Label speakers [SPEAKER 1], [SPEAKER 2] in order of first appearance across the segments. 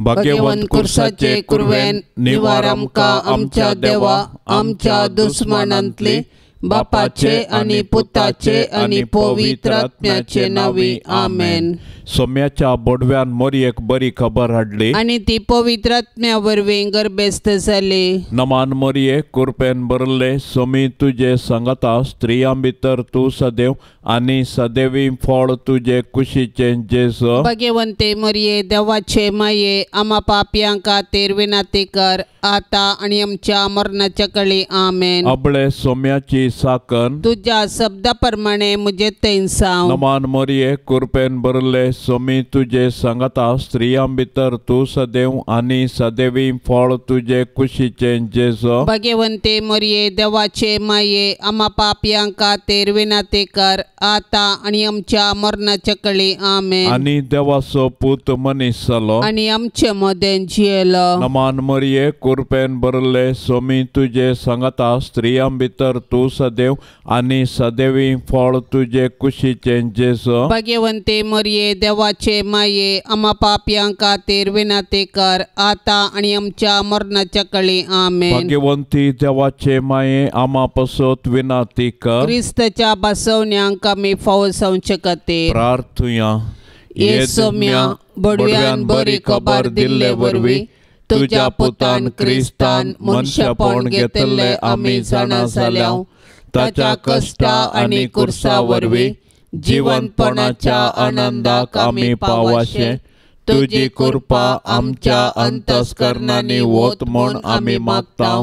[SPEAKER 1] भाग्यवंत कुर्साचे कुरवेन निवार आमकां आमच्या देवा आमच्या दुस्मानांतली बापाचे आनी पुताचे आनी पवित्र आत्म्याचे नांवी आमेन.
[SPEAKER 2] सोम्याच्या बोडव्यान मोरयेक बरी खबर हाडली
[SPEAKER 1] आनी ती पवित्र आत्म्या वरवीं गर्भेस्त जाली.
[SPEAKER 2] नमान मोरये कुरपेन भरले सोमी तुजे सांगाता स्त्रियां भितर तूं सदैव आनी सदैवी फळ तुजे कुशीचें जेजू.
[SPEAKER 1] भाग्यवंते मोरये देवाचे माये आमा पापयां खातीर विनंती कर आता आनी आमच्या मरणाच्या कळी आमेन.
[SPEAKER 2] अबळे सोम्याची साकन
[SPEAKER 1] तुज्या शब्दा प्रमाणे म्हजे थंय जावं.
[SPEAKER 2] नमान मोरये कुरपेन भरले सोमी तुजे सांगाता स्त्रियां भितर तूं सदैव आनी सदैवी फळ तुजे कुशीचें जेजू.
[SPEAKER 1] भाग्यवंते मोरये देवाचे माये आमा पापयां खातीर विनंती कर आता आनी आमच्या मरणाच्या कळी आमेन.
[SPEAKER 2] आनी देवाचो पूत मनीस जालो
[SPEAKER 1] आनी आमचे मदें जियेलो.
[SPEAKER 2] नमान मोरये कुरपेन भरले सोमी तुजे सांगाता स्त्रियां भितर तूं सदैव आनी सदैवी फळ तुजे कुशीचें जेजू.
[SPEAKER 1] भाग्यवंते मोरये देवाचे माये आमा पापयां खातीर विनंती कर आता आनी आमच्या मरणाच्या कळी आमेन.
[SPEAKER 2] भाग्यवंती देवाचे माये आमा पसत विनंती कर
[SPEAKER 1] क्रिस्ताच्या बसवण्यांक आमी फावो जावचे खातीर
[SPEAKER 2] प्रार्थुया.
[SPEAKER 1] ये सोम्या बडव्यान बरी खबर दिल्ले वरवीं तुज्या पुतान क्रिस्तान मनशापण घेतिल्लें आमी जाणा जाल्या.
[SPEAKER 2] ताच्या कश्टा आनी कुर्सा वरवीं जिवनपणाच्या आनंदाक आमी पावाशे तुजी कृपा आमच्या अंतस्करणांनी वत म्हूण आमी मागता.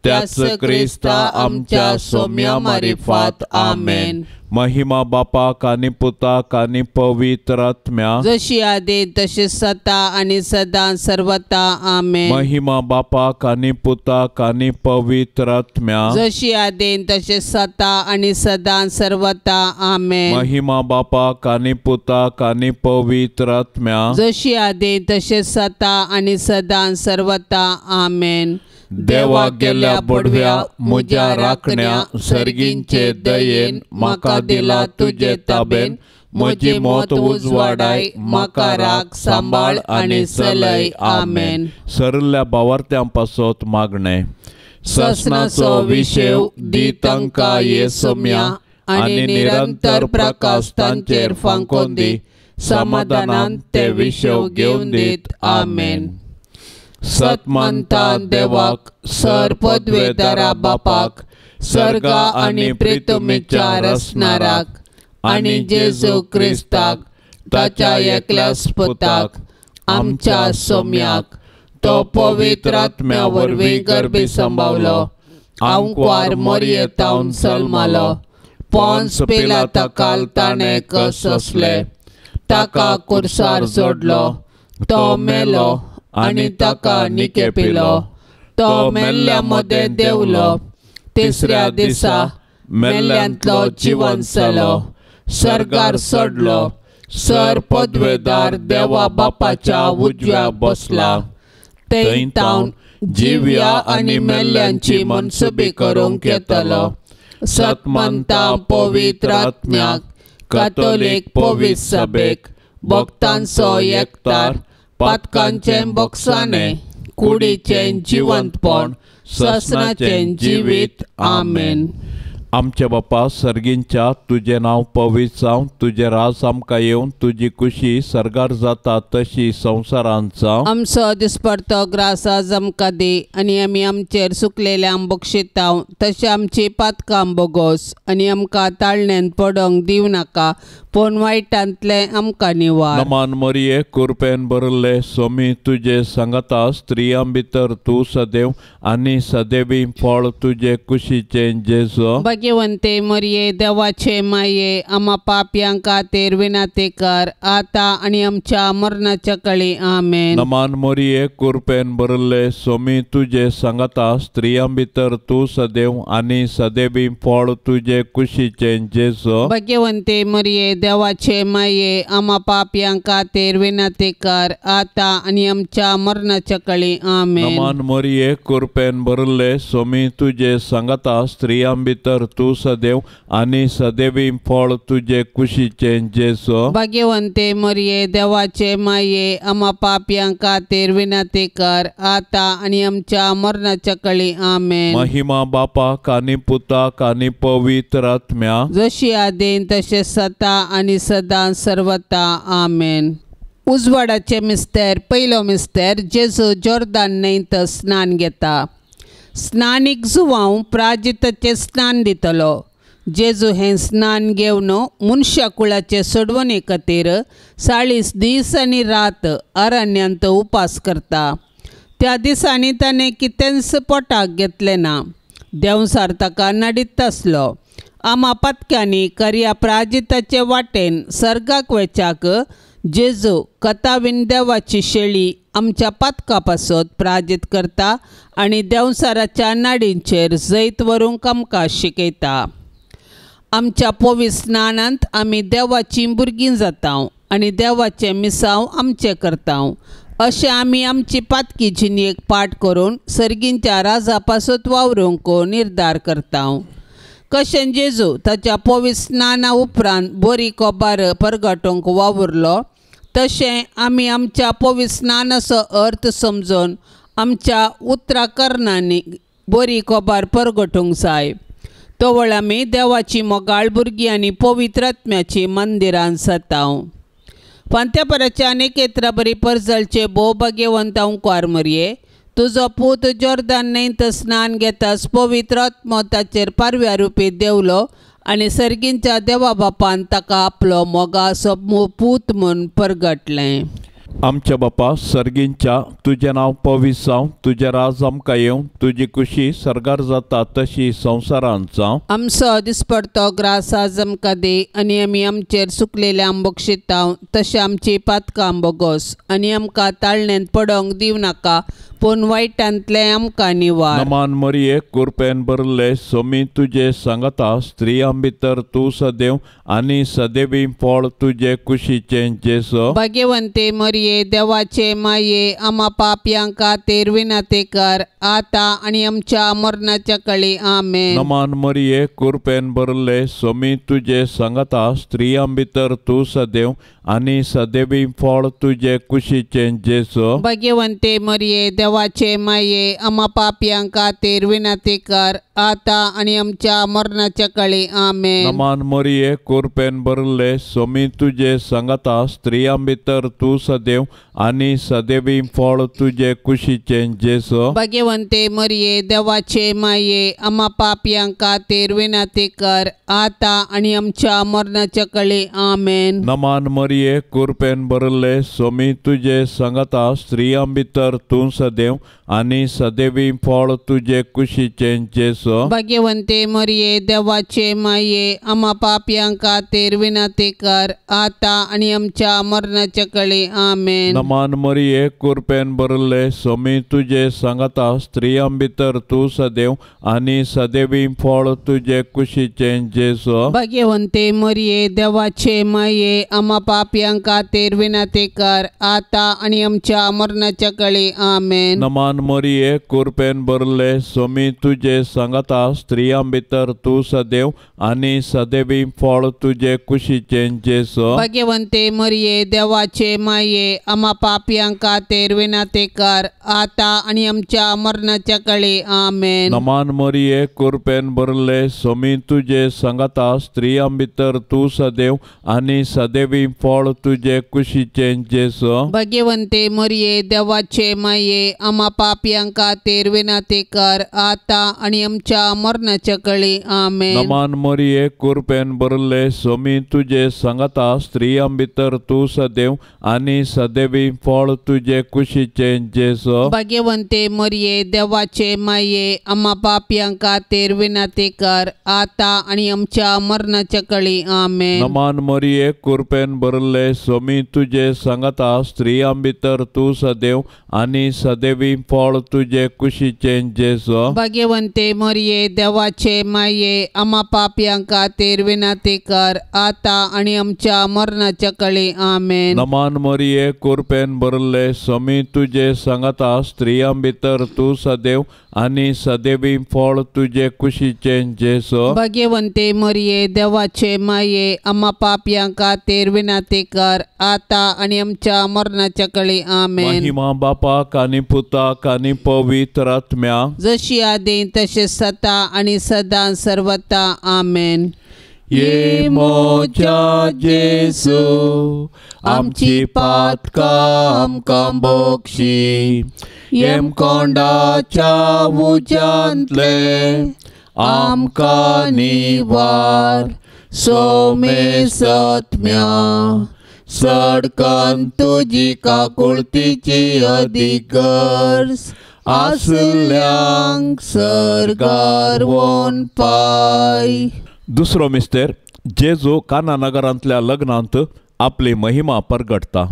[SPEAKER 2] त्याच क्रिस्ता आमच्या सोम्या मारिफात आमेन. महिमा बापाक आनी पुताक आनी पवित्र आत्म्या
[SPEAKER 1] जशी आदी तशी सता आनी सदां सर्वता आमेन.
[SPEAKER 2] महिमा बापाक आनी पुताक आनी पवित्र आत्म्या
[SPEAKER 1] जशी आदी तशी सता आनी सदां सर्वता आमेन.
[SPEAKER 2] महिमा बापाक आनी पुताक आनी पवित्र आत्म्या
[SPEAKER 1] जशी आदी तशी सता आनी सदां सर्वता आमेन.
[SPEAKER 2] देवा गेल्या बडव्या म्हज्या राखण्या सर्गींचे दयेन म्हाका दिला तुजे ताबेन म्हजी मत उजवाडाय म्हाका राख सांबाळ आनी चलय आमेन. सरल्या बावार्थ्यां पासत मागणें. ससनाचो विशेव दी तांकां ये सोम्या आनी निरंतर प्रकाश तांचेर फांकोन दी समाधानान ते विशेव घेवन दीत आमेन. सतमंता देवाक सर पदवेदारा बापाक सर्गा आनी प्रितुमीच्या रचणाराक आनी जेजू क्रिस्ताक ताच्या एकल्याच पुताक आमच्या सोम्याक तो पवित्र आत्म्या वरवीं गर्भी सांबावलो आंकवार मोरयेतावन सल्मालो पोन्स पिलाता ताणें कससले ताका कुर्सार जोडलो तो मेलो आनी ताका निके पिलो तो मेल्ल्या मदें देंवलो तिसऱ्या दिसा मेल्ल्यांतलो जिवन जालो सर्गार चडलो सर पदवेदार देवा बापाच्या उजव्या बसला थंय तावन जिव्या आनी मेल्ल्यांची मनसुबी करूंक येतलो. सतमंता पवित्र आत्म्याक कातोलीक पवित्र सभेक भक्तांचो एकतार पातकांचें बोगसाणें कुडीचें जिवंतपण ससनाचें जिवीत आमेन. आमच्या बापा सर्गींच्या तुजें नांव पवित्र जावं तुजें राज आमकां येवन तुजी कुशी सर्गार जाता तशी संवसारांत जावं.
[SPEAKER 1] आमचो दिसपडतो ग्रास आज आमकां दी आनी आमी आमचेर सुकलेल्यांक बक्षिताव तशें आमची पातकां बोगोस आनी आमकां ताळण्यान पडोंक दिवं नाका पूण वायटांतलें आमकां निवार.
[SPEAKER 2] नमान मोरये कुरपेन भरले सोमी तुजे सांगाता स्त्रियां भितर तूं सदैव आनी सदैवी फळ तुजे कुशीचें जेजू.
[SPEAKER 1] भाग्यवंते मोरये देवाचे माये आमा पापयां खातीर विनंती कर आता आनी आमच्या मरणाच्या कळी आमेन.
[SPEAKER 2] नमान मोरये कुरपेन भरले सोमी तुजे सांगाता स्त्रियां भितर तूं सदैव आनी सदैवी फळ तुजे कुशीचें जेजू.
[SPEAKER 1] भाग्यवंते मोरये देवाचे माये आमा पापयां खातीर विनंती कर आतां आनी आमच्या मरणाच्या कळी आमेन।
[SPEAKER 2] नमान मरिये कृपेन भरले स्वामी तुजे सांगाता स्त्रियां भितर तूं सदैव आनी सदैवी फळ तुजे कुशीचें जेजू।
[SPEAKER 1] भाग्यवंते मरिये देवाचे माये आमा पापयां खातीर विनंती कर आतां आनी आमच्या मरणाच्या कळी आमेन।
[SPEAKER 2] महिमा बापाक आनी पुताक आनी पवित्र आत्म्या
[SPEAKER 1] जशी आदीन तशें सता आनी सदां सर्वता आमेन। उजवाडाचे मिस्तेर पयलो मिस्तेर जेजू जोर्दान न्हंयत स्नान घेता। स्नानीक जुवांव प्राजिताचें स्नान दितलो। जेजू हें स्नान घेवन मनशा कुळाचे सोडवणे खातीर 40 दीस आनी रात अरण्यांत उपास करता। त्या दिसांनी ताणें कितेंच पोटाक घेतलें ना। देंवसार ताका नडीत आसलो। आमा पातक्यांनी करया प्राजिताचे वाटेन सर्गाक वेच्याक जेजू कथावीन देवाची शेळी आमच्या पातका पासत प्राजीत करता आनी देंवसाराच्या नाडींचेर जैत व्हरूंक आमकां शिकयता। आमच्या पवित्र स्नानांत आमी देवाचीं भुरगीं जाता आनी देवाचें मिसांव आमचें करता। अशें आमी आमची पातकी जिणेक पाठ करून सर्गींच्या राजा पासत वावरूंक निर्धार करता। कशें जेजू ताच्या पवित्र स्नाना उपरांत बरी कोबार परगटूंक वावुरलो तशें आमी आमच्या पवित्र स्नानाचो अर्थ समजून आमच्या उतरा करणांनी बरी कोबार परगटूंक जाय। तवळ आमी देवाची मोगाळ भुरगीं आनी पवित्र आत्म्याची मंदिरां जाता। फांत्यापराच्या आनी एकेत्र बरी परजलचे भोव भाग्यवंत अंकुर मरये तुजो पूत जोर्दान न्हंयत स्नान घेतास पवित्र आत्मो ताचेर पारव्या रुपी देवलो आनी सर्गींच्या देवा बापान ताका आपलो मोगाचो पूत म्हूण परगटलें।
[SPEAKER 2] आमच्या बापा सर्गींच्या तुजें नांव पवित्र जावं, तुजें राज आमकां येवं, तुजी कुशी सर्गार जाता तशी संवसारांत जावं।
[SPEAKER 1] आमचो दिसपडतो ग्रास आज आमकां दी आनी आमी आमचेर सुकलेले बक्षिता तशें आमची पातकां बोगोस आनी आमकां ताळण्यांत पडोंक दिवं नाका पूण वायटांतलें आमकां निवार।
[SPEAKER 2] नमान मरिये कृपेन भरले स्वामी तुजे सांगाता स्त्रियां भितर तूं सदैव आनी सदैवी फळ तुजे कुशीचें जेजू।
[SPEAKER 1] भाग्यवंते मरिये देवाचे माये आमा पापयां खातीर विनंती कर आतां आनी आमच्या मरणाच्या कळी आमेन।
[SPEAKER 2] नमान मरिये कृपेन भरले स्वामी तुजे सांगाता स्त्रियां भितर तूं सदैव आनी सदैवी फळ तुजे कुशीचें जेजू।
[SPEAKER 1] भाग्यवंते मरिये देवाचे माये आमा पापयां खातीर विनंती कर आतां आनी आमच्या मरणाच्या कळी आमेन।
[SPEAKER 2] नमान मरिये कृपेन भरले स्वामी तुजे सांगाता स्त्रियां भितर तूं सदैव आनी सदैवी फळ तुजे कुशीचें जेजू।
[SPEAKER 1] भाग्यवंते मरिये देवाचे माये आमा पापयां खातीर विनंती कर आतां आनी आमच्या मरणाच्या कळी आमेन।
[SPEAKER 2] नमान मरिये कृपेन भरले स्वामी तुजे सांगाता स्त्रियां भितर तूं सदैव आनी सदैवी फळ तुजे कुशीचें जेजू।
[SPEAKER 1] भाग्यवंते मरिये देवाचे माये आमा पापयां खातीर विनंती कर आतां आनी आमच्या मरणाच्या कळी आमेन।
[SPEAKER 2] नमान मरिये कृपेन भरले स्वामी तुजे सांगाता स्त्रियां भितर तूं सदैव आनी सदैवी फळ तुजे कुशीचें जेजू।
[SPEAKER 1] भाग्यवंते मरिये देवाचे माये आमा पापयां खातीर विनंती कर आतां आनी आमच्या मरणाच्या कळी आमेन।
[SPEAKER 2] नमान मरिये कृपेन भरले स्वामी तुजे सांगाता स्त्रियां भितर तूं सदैव आनी सदैवी फळ तुजे कुशीचें जेजू।
[SPEAKER 1] भाग्यवंते मरिये देवाचे माये आमा पापयां खातीर विनंती कर आतां आनी आमच्या मरणाच्या कळी आमेन।
[SPEAKER 2] नमान मरिये कृपेन भरले स्वामी तुजे सांगाता स्त्रियां भितर तूं सदैव आनी सदैवी फळ तुजे कुशीचें जेजू।
[SPEAKER 1] भाग्यवंते मरिये देवाचे माये आमा पापयां खातीर विनंती कर आतां आनी आमच्या मरणाच्या कळी आमेन।
[SPEAKER 2] नमान मरिये कृपेन भरले स्वामी तुजे सांगाता स्त्रियां भितर तूं सदैव आनी सदैवी फळ तुजे कुशीचें जेजू।
[SPEAKER 1] भाग्यवंते मरिये देवाचे माये आमा पापयां खातीर विनंती कर आतां आनी आमच्या मरणाच्या कळी आमेन।
[SPEAKER 2] नमान मरिये कृपेन भरले स्वामी तुजे सांगाता स्त्रियां भितर तूं सदैव आनी सदैवी सदेवी फळ तुजे कुशीचें जेजू.
[SPEAKER 1] भाग्यवंते मरिये देवाचे माये आमा पापयां खातीर विनंती कर आतां आनी आमच्या मरणाच्या कळी. आमेन.
[SPEAKER 2] नमान मरिये कुरपेन भरले स्वामी तुजे सांगाता स्त्रियां भितर तूं सदैव आनी सदैवी फळ तुजे कुशीचें जेजू.
[SPEAKER 1] भाग्यवंते मरिये देवाचे माये आमा पापयां खातीर विनंती कर आतां आनी आमच्या मरणाच्या कळी. आमेन.
[SPEAKER 2] महिमा बापाक आनी पुताक आनी पवित्र आत्म्याक,
[SPEAKER 1] जशी आदी तशें सता आनी सदां सर्वता. आमेन.
[SPEAKER 2] ये मोजा जेजू आमची पातकां आमकां बक्षी, येमकोंडाच्या उज्यांतले आमकां निवार, सोमे सत्म्या सडकन तुजी काकुळतीची अदीक गरज आसल्यांक सर्गार वोन पाय. दुसरो मिस्तेर जेजू काना नगरांतल्या लग्नांत आपली महिमा परगटता.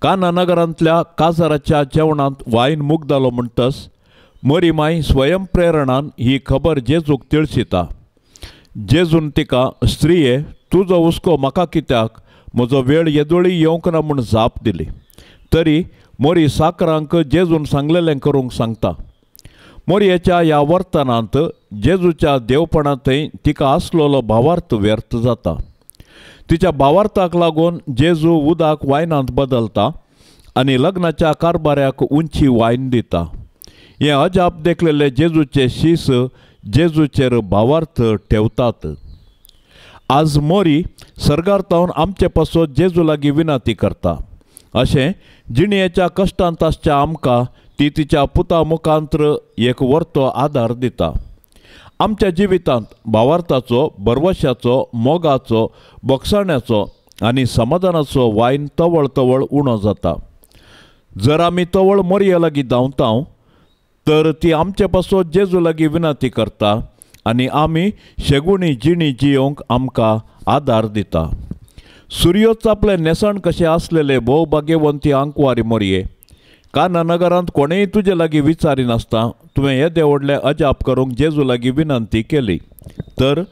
[SPEAKER 2] काना नगरांतल्या काजाराच्या जेवणांत वायन मुगदालो म्हणटस मरी माय स्वयंप्रेरणान ही खबर जेजूक तिळसिता. जेजून तिका स्त्रिये तुजो हुस्को म्हाका कित्याक, म्हजो वेळ येदोळी येवंक ना म्हूण जाप दिली. तरी मोरी साकरांक जेजून सांगलेलें करूंक सांगता. मोरयेच्या ह्या वर्तनांत जेजूच्या देवपणांतय तिका आसलेलो भावार्थ व्यर्थ जाता. तिच्या भावार्थाक लागून जेजू उदक वायनांत बदलता आनी लग्नाच्या कारभाऱ्याक उंची वायन दिता. हें अजाप देखलेले जेजूचे शीस जेजूचेर भावार्थ ठेवतात. आज मोरी सर्गार तावन आमचे पासत जेजू लागीं विनंती करता. अशें जिणेच्या कश्टांत आसच्या आमकां ती तिच्या पुता मुखांत्र एक वर्तो आदार दिता. आमच्या जिवितांत भावार्थाचो, भरवशाचो, मोगाचो, बक्षाण्याचो आनी समाधानाचो वायन तवळ तवळ उणो जाता. जर आमी तवळ मोरये लागीं धांवता तर ती आमचे पासत जेजू लागीं विनंती करता आनी आमी शेगुणी जिणी जियोंक आमकां आदार दिता. सुर्योच आपलें न्हेसण कशें आसलेले भोव भाग्यवंती आंकवारी मोरये, काना नगरांत कोणेय तुजे लागीं विचारिनासता तुवें येदे व्हडलें अजाप करूंक जेजू लागीं विनंती केली तर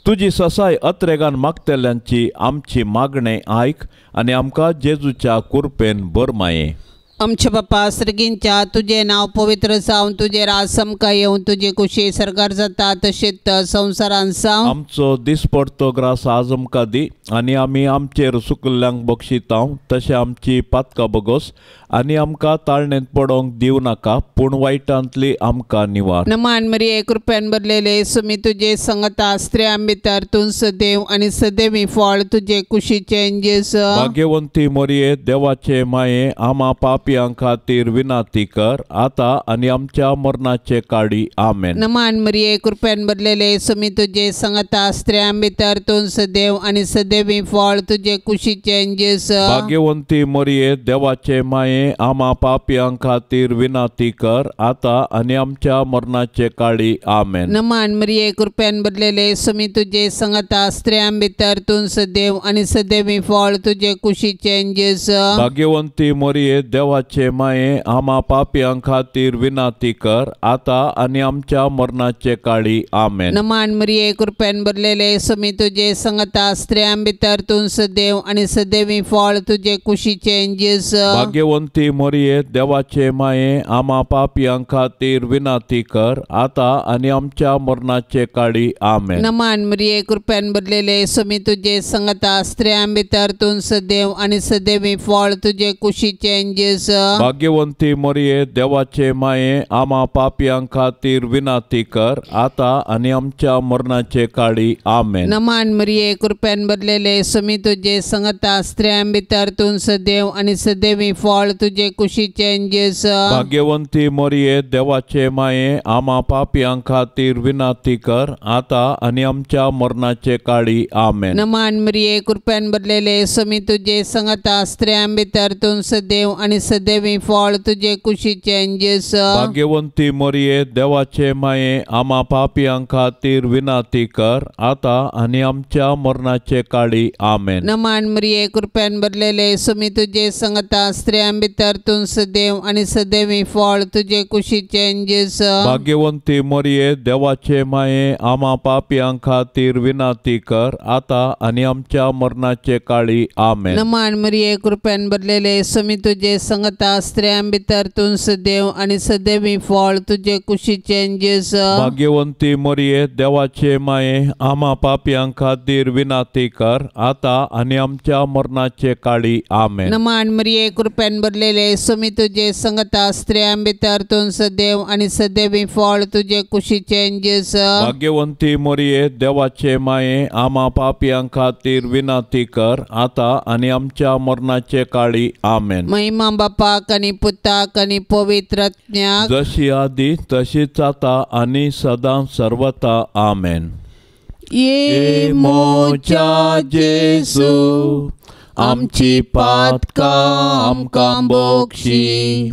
[SPEAKER 2] तुजी ससाय अत्रेगान मागतल्यांची आमची मागणें आयक आनी आमकां जेजूच्या कुरपेन भर माये.
[SPEAKER 1] आमच्या बापा सर्गींच्या तुजें नांव पवित्र जावन तुजें राज समकां येवन तुजी कुशी सरकार जाता तशेंच संवसारांत जावं.
[SPEAKER 2] आमचो दिसपडतो ग्रास आज आमकां दी आनी आमी आमचेर सुकल्ल्यांक बक्षितांव तशें आमची पातकां बगोस आनी आमकां ताळणेंत पडोंक दिवं नाका पूण वायटांतली आमकां निवार.
[SPEAKER 1] नमान मरिये कृपेन भरलेले सुमी तुजे संगता स्त्रियां भितर तूं सदैव आनी सदैवी फळ तुजे कुशीचें जेजू.
[SPEAKER 2] भाग्यवंती मरिये देवाचे माये आमा पापयां खातीर विनंती कर आतां आनी आमच्या मरणाचे काळी. आमेन.
[SPEAKER 1] नमान मरिये कृपेन भरलेले सुमी तुजे संगता स्त्रियां भितर तूं सदैव आनी सदैवी फळ तुजे कुशीचें जेजू.
[SPEAKER 2] भाग्यवंती मरिये देवाचे माये आमा पापयां खातीर विनंती कर आतां आनी आमच्या मरणाचे काळी. आमेन.
[SPEAKER 1] नमान मरिये कृपेन भरलेले सुमी तुजे संगता स्त्रियां भितर तूं सदैव आनी सदैवी फळ तुजे कुशीचें जेजू.
[SPEAKER 2] भाग्यवंती मरिये देवाचे माये आमा पापयां खातीर विनंती कर आतां आनी आमच्या मरणाचे काळी. आमेन.
[SPEAKER 1] नमान मरिये कृपेन भरलेले सुमी तुजे संगता स्त्रियां भितर तूं सदैव आनी सदैवी फळ तुजे कुशीचें जेजू.
[SPEAKER 2] भाग्यवंती मरिये देवाचे माये आमा पापयां खातीर विनंती कर आतां आनी आमच्या मरणाचे काळी. आमेन.
[SPEAKER 1] नमान मरिये कृपेन भरलेले सुमी तुजे संगता स्त्रियां भितर तूं सदैव आनी सदैवी फळ तुजे कुशीचें जेजू.
[SPEAKER 2] भाग्यवंती मरिये देवाचे माये आमा पापयां खातीर विनंती कर आतां आनी आमच्या मरणाचे काळी. आमेन.
[SPEAKER 1] नमान मरिये कृपेन भरलेले सुमी तुजे संगता स्त्रियां भितर तूं सदैव आनी सदैवी फळ तुजे कुशीचें जेजू.
[SPEAKER 2] भाग्यवंती मरिये देवाचे माये आमा पापयां खातीर विनंती कर आतां आनी आमच्या मरणाचे काळी. आमेन.
[SPEAKER 1] नमान मरिये कृपेन भरलेले सुमी तुजे संगता स्त्रियां भितर तूं सदैव आनी सदैवी फळ तुजे कुशीचें जेजू.
[SPEAKER 2] भाग्यवंती मरिये देवाचे माये आमा पापयां खातीर विनाती कर आतां आनी आमच्या मरणाचे काळी. आमेन.
[SPEAKER 1] नमान मरिये कृपेन भरलेले सुमी तुजे संगता स्त्रियां भितर तूं सदैव आनी सदैवी फळ तुजे कुशीचें जेजू.
[SPEAKER 2] भाग्यवंती मरिये देवाचे माये आमा पापयां खातीर विनाती कर आतां आनी आमच्या मरणाचे काळी. आमेन.
[SPEAKER 1] नमान मरिये कृपेन भरलेले सुमी तुजे संगता स्त्रियां भितर तूं सदैव आनी सदैवी फळ तुजे कुशीचें जेजू.
[SPEAKER 2] भाग्यवंती मरिये देवाचे माये आमा पापयां खातीर विनाती कर आतां आनी आमच्या मरणाचे काळी. आमेन.
[SPEAKER 1] नमान मरिये कृपेन भरलेले सुमी तुजे संगता स्त्रियां भितर तूं सदैव आनी सदैवी फळ तुजे कुशीचें जेजू.
[SPEAKER 2] भाग्यवंती मरिये देवाचे माये आमा पापयां खातीर विनाती कर आतां आनी आमच्या मरणाचे काळी. आमेन.
[SPEAKER 1] महिमा बापाक आनी पुताक आनी पवित्र आत्म्याक,
[SPEAKER 2] जशी आदी तशीच आतां आनी सदां सर्वता. आमेन.
[SPEAKER 1] ये
[SPEAKER 2] मोच्या जेजू आमची पातकां आमकां बोक्षी,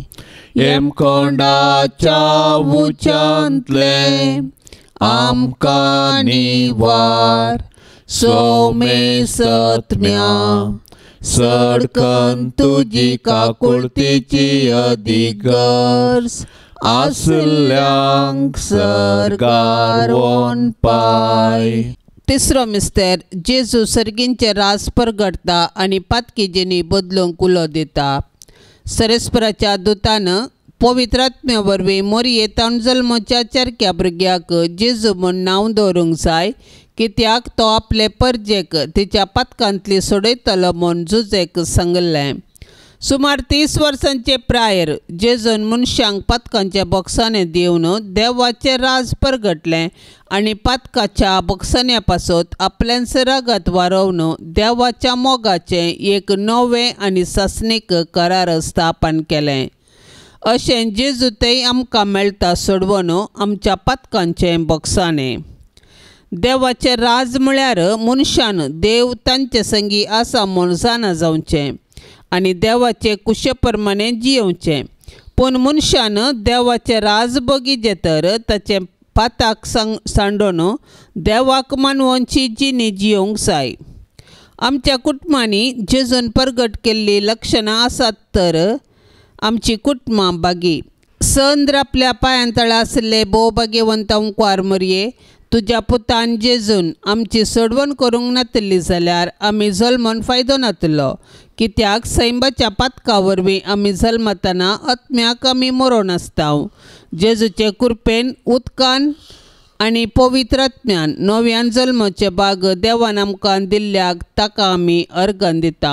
[SPEAKER 2] हेमकोंडाच्या उच्यांतलें आमकां निवार, सोमे सत्म्या सडकन तुजी काकुळतीची अदीक गरज आसल्यांक सर्गार वोन पाय.
[SPEAKER 1] तिसरो मिस्तेर जेजू सर्गींचे राज परगडटा आनी पातकी जिणी बदलूंक उलो दिता. सरेस्पराच्या दुतान पवित्र आत्म्या वरवीं मोरये तावन जल्मच्या चारक्या भुरग्याक जेजू म्हूण नांव दवरूंक जाय, कित्याक तो आपले परजेक तिच्या पातकांतली सोडयतलो म्हूण जुजेक सांगिल्लें. सुमार 30 वर्सांचे प्रायर जेजून मनशांक पातकांच्या बॉक्सांनी दिवन देवाचें राज परगटलें आनी पातकाच्या बॉक्सांनी पासत आपल्याच रगत वारोवन देवाच्या मोगाचें एक नवें आनी सासणीक करार स्थापन केलें. अशें जेजू थंय आमकां मेळटा सोडवन आमच्या पातकांचें बॉक्सांनी. देवाचें राज म्हळ्यार मनशान देव तांचे संगी आसा म्हूण जाणा जावचें आनी देवाचे कुशे प्रमाणे जियेवचें. पूण मनशान देवाचें राज बगीचें तर ताचें पाताक सांडोवन देवाक मानवची जिणी जियोवंक जाय. आमच्या कुटुंबांनी जेजून परगट केल्लीं लक्षणां आसात तर आमची कुटुंबां बागी. संद्र आपल्या पांयां तळा आशिल्ले भोव भाग्यवंत ओंकार मरये तुज्या पुतान जेजून आमची सोडवण करूंक नातिल्ली जाल्यार आमी जल्मून फायदो नातिल्लो, कित्याक सैंबाच्या पातका वरवीं आमी जल्मतना आत्म्याक आमी मरोन आसता. जेजूचे कृपेन उदकान आनी पवित्र आत्म्यान नव्यान जल्माचे बाग देवान आमकां दिल्ल्याक ताका आमी अर्गन दिता.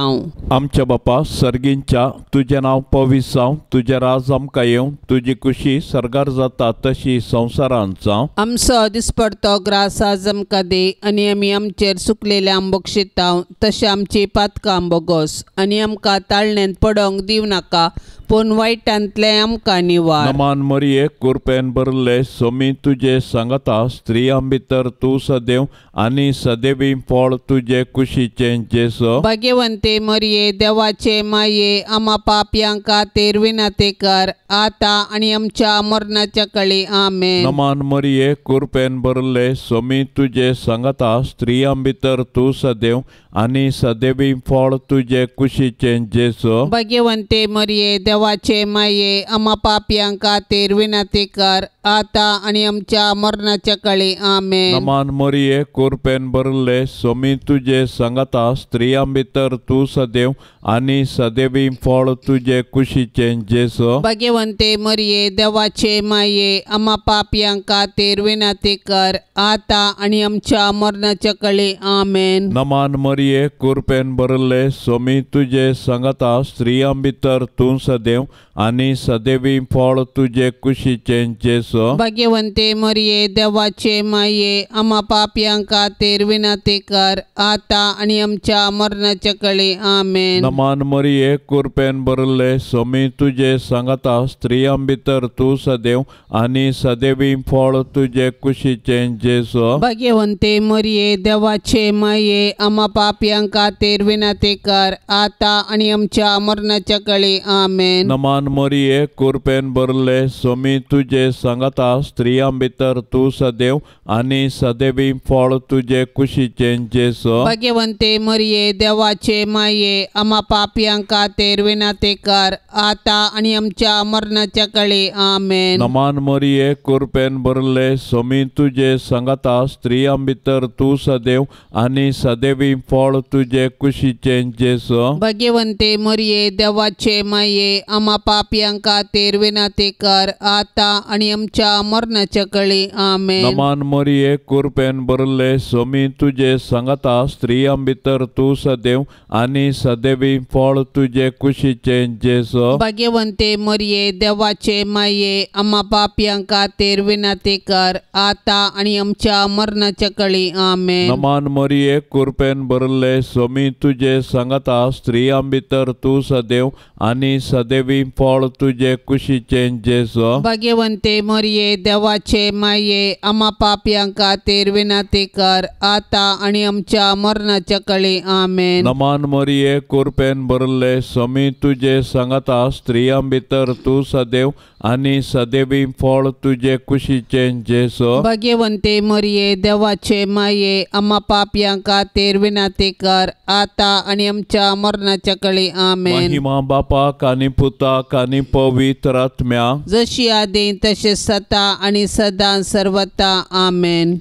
[SPEAKER 2] आमच्या बापा सर्गींच्या तुजें नांव पवित्र जावं, तुजें राज आमकां येवं, तुजी खुशी सर्गार जाता तशी संवसारांत जावं.
[SPEAKER 1] आमचो दिसपडतो ग्रास आज आमकां दी आनी आमी आमचेर सुकलेले आंबोक शिताव तशें आमची पातकां बोगोस आनी आमकां ताळण्यांत पडोंक दिवं नाका पूण वायटांतलें आमकां निवार.
[SPEAKER 2] नमान मरिये कृपेन भरले सोमी तुजे सांगता, स्त्रियां भितर तूं सदैव आनी सदैवी फळ तुजे कुशीचें जेजू.
[SPEAKER 1] भाग्यवंते मरिये देवाचे माये आमा पापयां खातीर विनंती कर आतां आनी आमच्या मरणाच्या कळी. आमेन.
[SPEAKER 2] नमान मरिये कृपेन भरले सोमी तुजे सांगता, स्त्रियां भितर तूं सदैव आनी सदैवी फळ तुजे कुशीचें जेजू.
[SPEAKER 1] भाग्यवंते मरिये देवाचे माये आमा पापयां खातीर विनंती कर आतां आनी आमच्या मरणाच्या कळी. आमेन.
[SPEAKER 2] नमान मरिये कृपेन भरले सोमी तुजे सांगता, स्त्रियां भितर तूं सदैव आनी सदैवी फळ तुजे कुशीचें जेजू.
[SPEAKER 1] भाग्यवंते मरिये देवाचे माये आमा पापयां खातीर विनंती कर आतां आनी आमच्या मरणाच्या कळी. आमेन.
[SPEAKER 2] नमान मरिये कृपेन भरले सोमी तुजे सांगता, स्त्रियां भितर तूं सदैव आनी सदैवी फळ तुजे कुशीचें जेजू.
[SPEAKER 1] भाग्यवंते मरिये देवाचे माये आमा पापयां खातीर विनंती कर आतां आनी आमच्या मरणाच्या कळी. आमेन.
[SPEAKER 2] नमान मरिये कृपेन भरले सोमी तुजे सांगता, स्त्रियां भितर तूं सदैव आनी सदैवी फळ तुजे कुशीचें जेजू.
[SPEAKER 1] भाग्यवंते मरिये देवाचे माये आमा पापयां खातीर विनंती कर आतां आनी आमच्या मरणाच्या कळी. आमेन. आमेन।
[SPEAKER 2] नमान मरिये कुरपेन भरले सोमी तुजे सांगाता स्त्रियां भितर तूं सदैव आनी सदैवी फळ तुजे कुशीचें जेजू।
[SPEAKER 1] भाग्यवंते मरिये देवाचे माये आमा पापयां खातीर विनंती कर आता आनी आमच्या मरणाच्या काळी आमेन।
[SPEAKER 2] नमान मरिये कुरपेन भरले सोमी तुजे सांगाता स्त्रियां भितर तूं सदैव आनी सदैवी फळ तुजे कुशीचें जेजू।
[SPEAKER 1] भाग्यवंते मरिये देवाचे माये आमा पापयां खातीर विनंती कर आता आनी आमच्या मरणाच्या काळी आमेन।
[SPEAKER 2] नमान मरिये कुरपेन भरले सोमी तुजे सांगाता स्त्रियां भितर तूं सदैव आनी सदैवी फळ तुजे कुशीचें जेजू।
[SPEAKER 1] भाग्यवंते मरिये देवाचे माये आमा पापयां खातीर विनंती कर आता आनी आमच्या मरणाच्या काळी आमेन।
[SPEAKER 2] नमान मरिये कुरपेन भरले सोमी तुजे सांगाता स्त्रियां भितर तूं सदैव आनी सदैवी फळ तुजे कुशीचें जेजू।
[SPEAKER 1] भाग्यवंते मरिये देवाचे माये आमा पापयां खातीर विनंती कर आता आनी आमच्या मरणाच्या काळी आमेन।
[SPEAKER 2] नमान मरिये कुरपेन भरले सोमी तुजे सांगाता स्त्रियां भितर तूं सदैव आनी सदैवी फळ तुजे कुशीचें जेजू।
[SPEAKER 1] भाग्यवंते मरिये देवाचे माये आमा पापयां खातीर विनंती कर आता आनी आमच्या मरणाच्या काळी आमेन।
[SPEAKER 2] महिमा बापाक आनी पुताक आनी पवित्र आत्म्याक,
[SPEAKER 1] जशी आदी तशें सता आनी सदां सर्वता आमेन।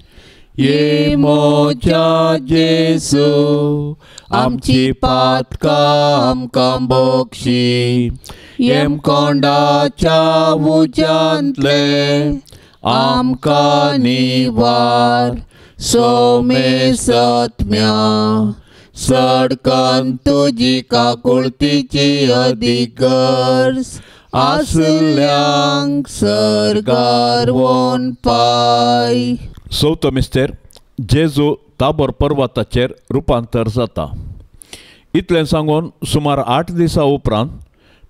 [SPEAKER 2] ये मोजा जेजू आमची पातकां आमकां बक्षी, येमकोंडाच्या उज्यांतले आमकां निवार, सोमे सत्म्या सडकन तुजी काकुळतीची अदीक गरज आसल्यांक सर्गार वोन पाय। चवथो मिस्तेर जेजू ताबोर पर्वताचेर रुपांतर जाता। इतलें सांगून सुमार 8 दिसां उपरांत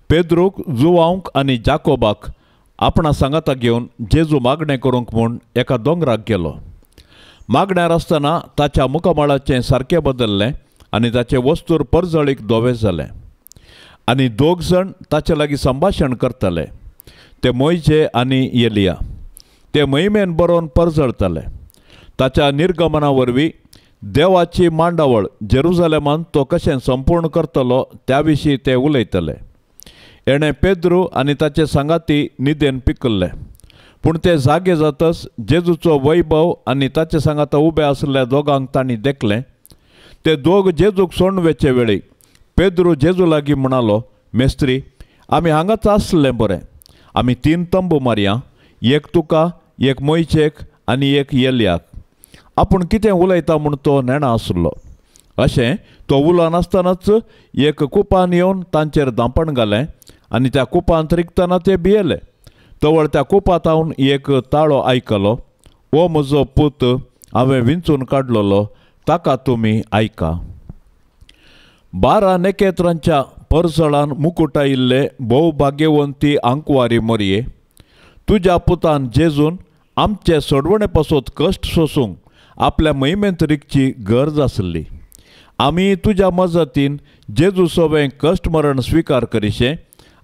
[SPEAKER 2] पेद्रूक जुवांक आनी जाकोबाक आपणा सांगाता घेवन जेजू मागणें करूंक म्हूण एका दोंगराक गेलो। मागण्यार आसतना ताच्या मुखामळाचें सारकें बदल्लें आनी ताचें वस्तूर परजळीक धवें जालें आनी दोग जाण ताचे लागीं संभाशण करताले, ते मोयजे आनी एलिया। ते महिमेन बरोवन परजळताले। ताच्या निर्गमना वरवीं देवाची मांडावळ जेरुजालेमान तो कशें संपूर्ण करतलो त्या विशीं ते उलयतले। एणें पेद्रू आनी ताचे सांगाती निदेन पिकल्ले, पूण ते जागे जातच जेजूचो वैभव आनी ताचे सांगाता उबे आशिल्ल्या दोगांक तांणी देखलें। ते दोग जेजूक सोडून वेचे वेळी पेद्रू जेजू लागीं म्हणालो, मेस्त्री आमी हांगाच आसलें बरें, आमी 3 तंबू मारया, एक तुका, एक मोयचेक आनी एक एलियाक। आपूण कितें उलयता म्हूण तो नेणा आसलो। अशें तो उलयनासतनाच एक कुपान येवन तांचेर धांपण घालें आनी त्या कुपांत रिगतना ते भियेले। तवळ त्या कुपांत एक ताळो आयकलो, ओ म्हजो पूत हांवें विंचून काडलेलो, ताका तुमी आयका। 12 नखेत्रांच्या परजळान मुकुटायिल्ले भोव भाग्यवंती आंकवारी मरिये, तुज्या पुतान जेजून आमचे सोडवणे पासत कश्ट सोसूंक आपल्या महिमेंत रिगची गरज आसली। आमी तुज्या मजतीन जेजू सोवें कश्ट मरण स्विकार करिशें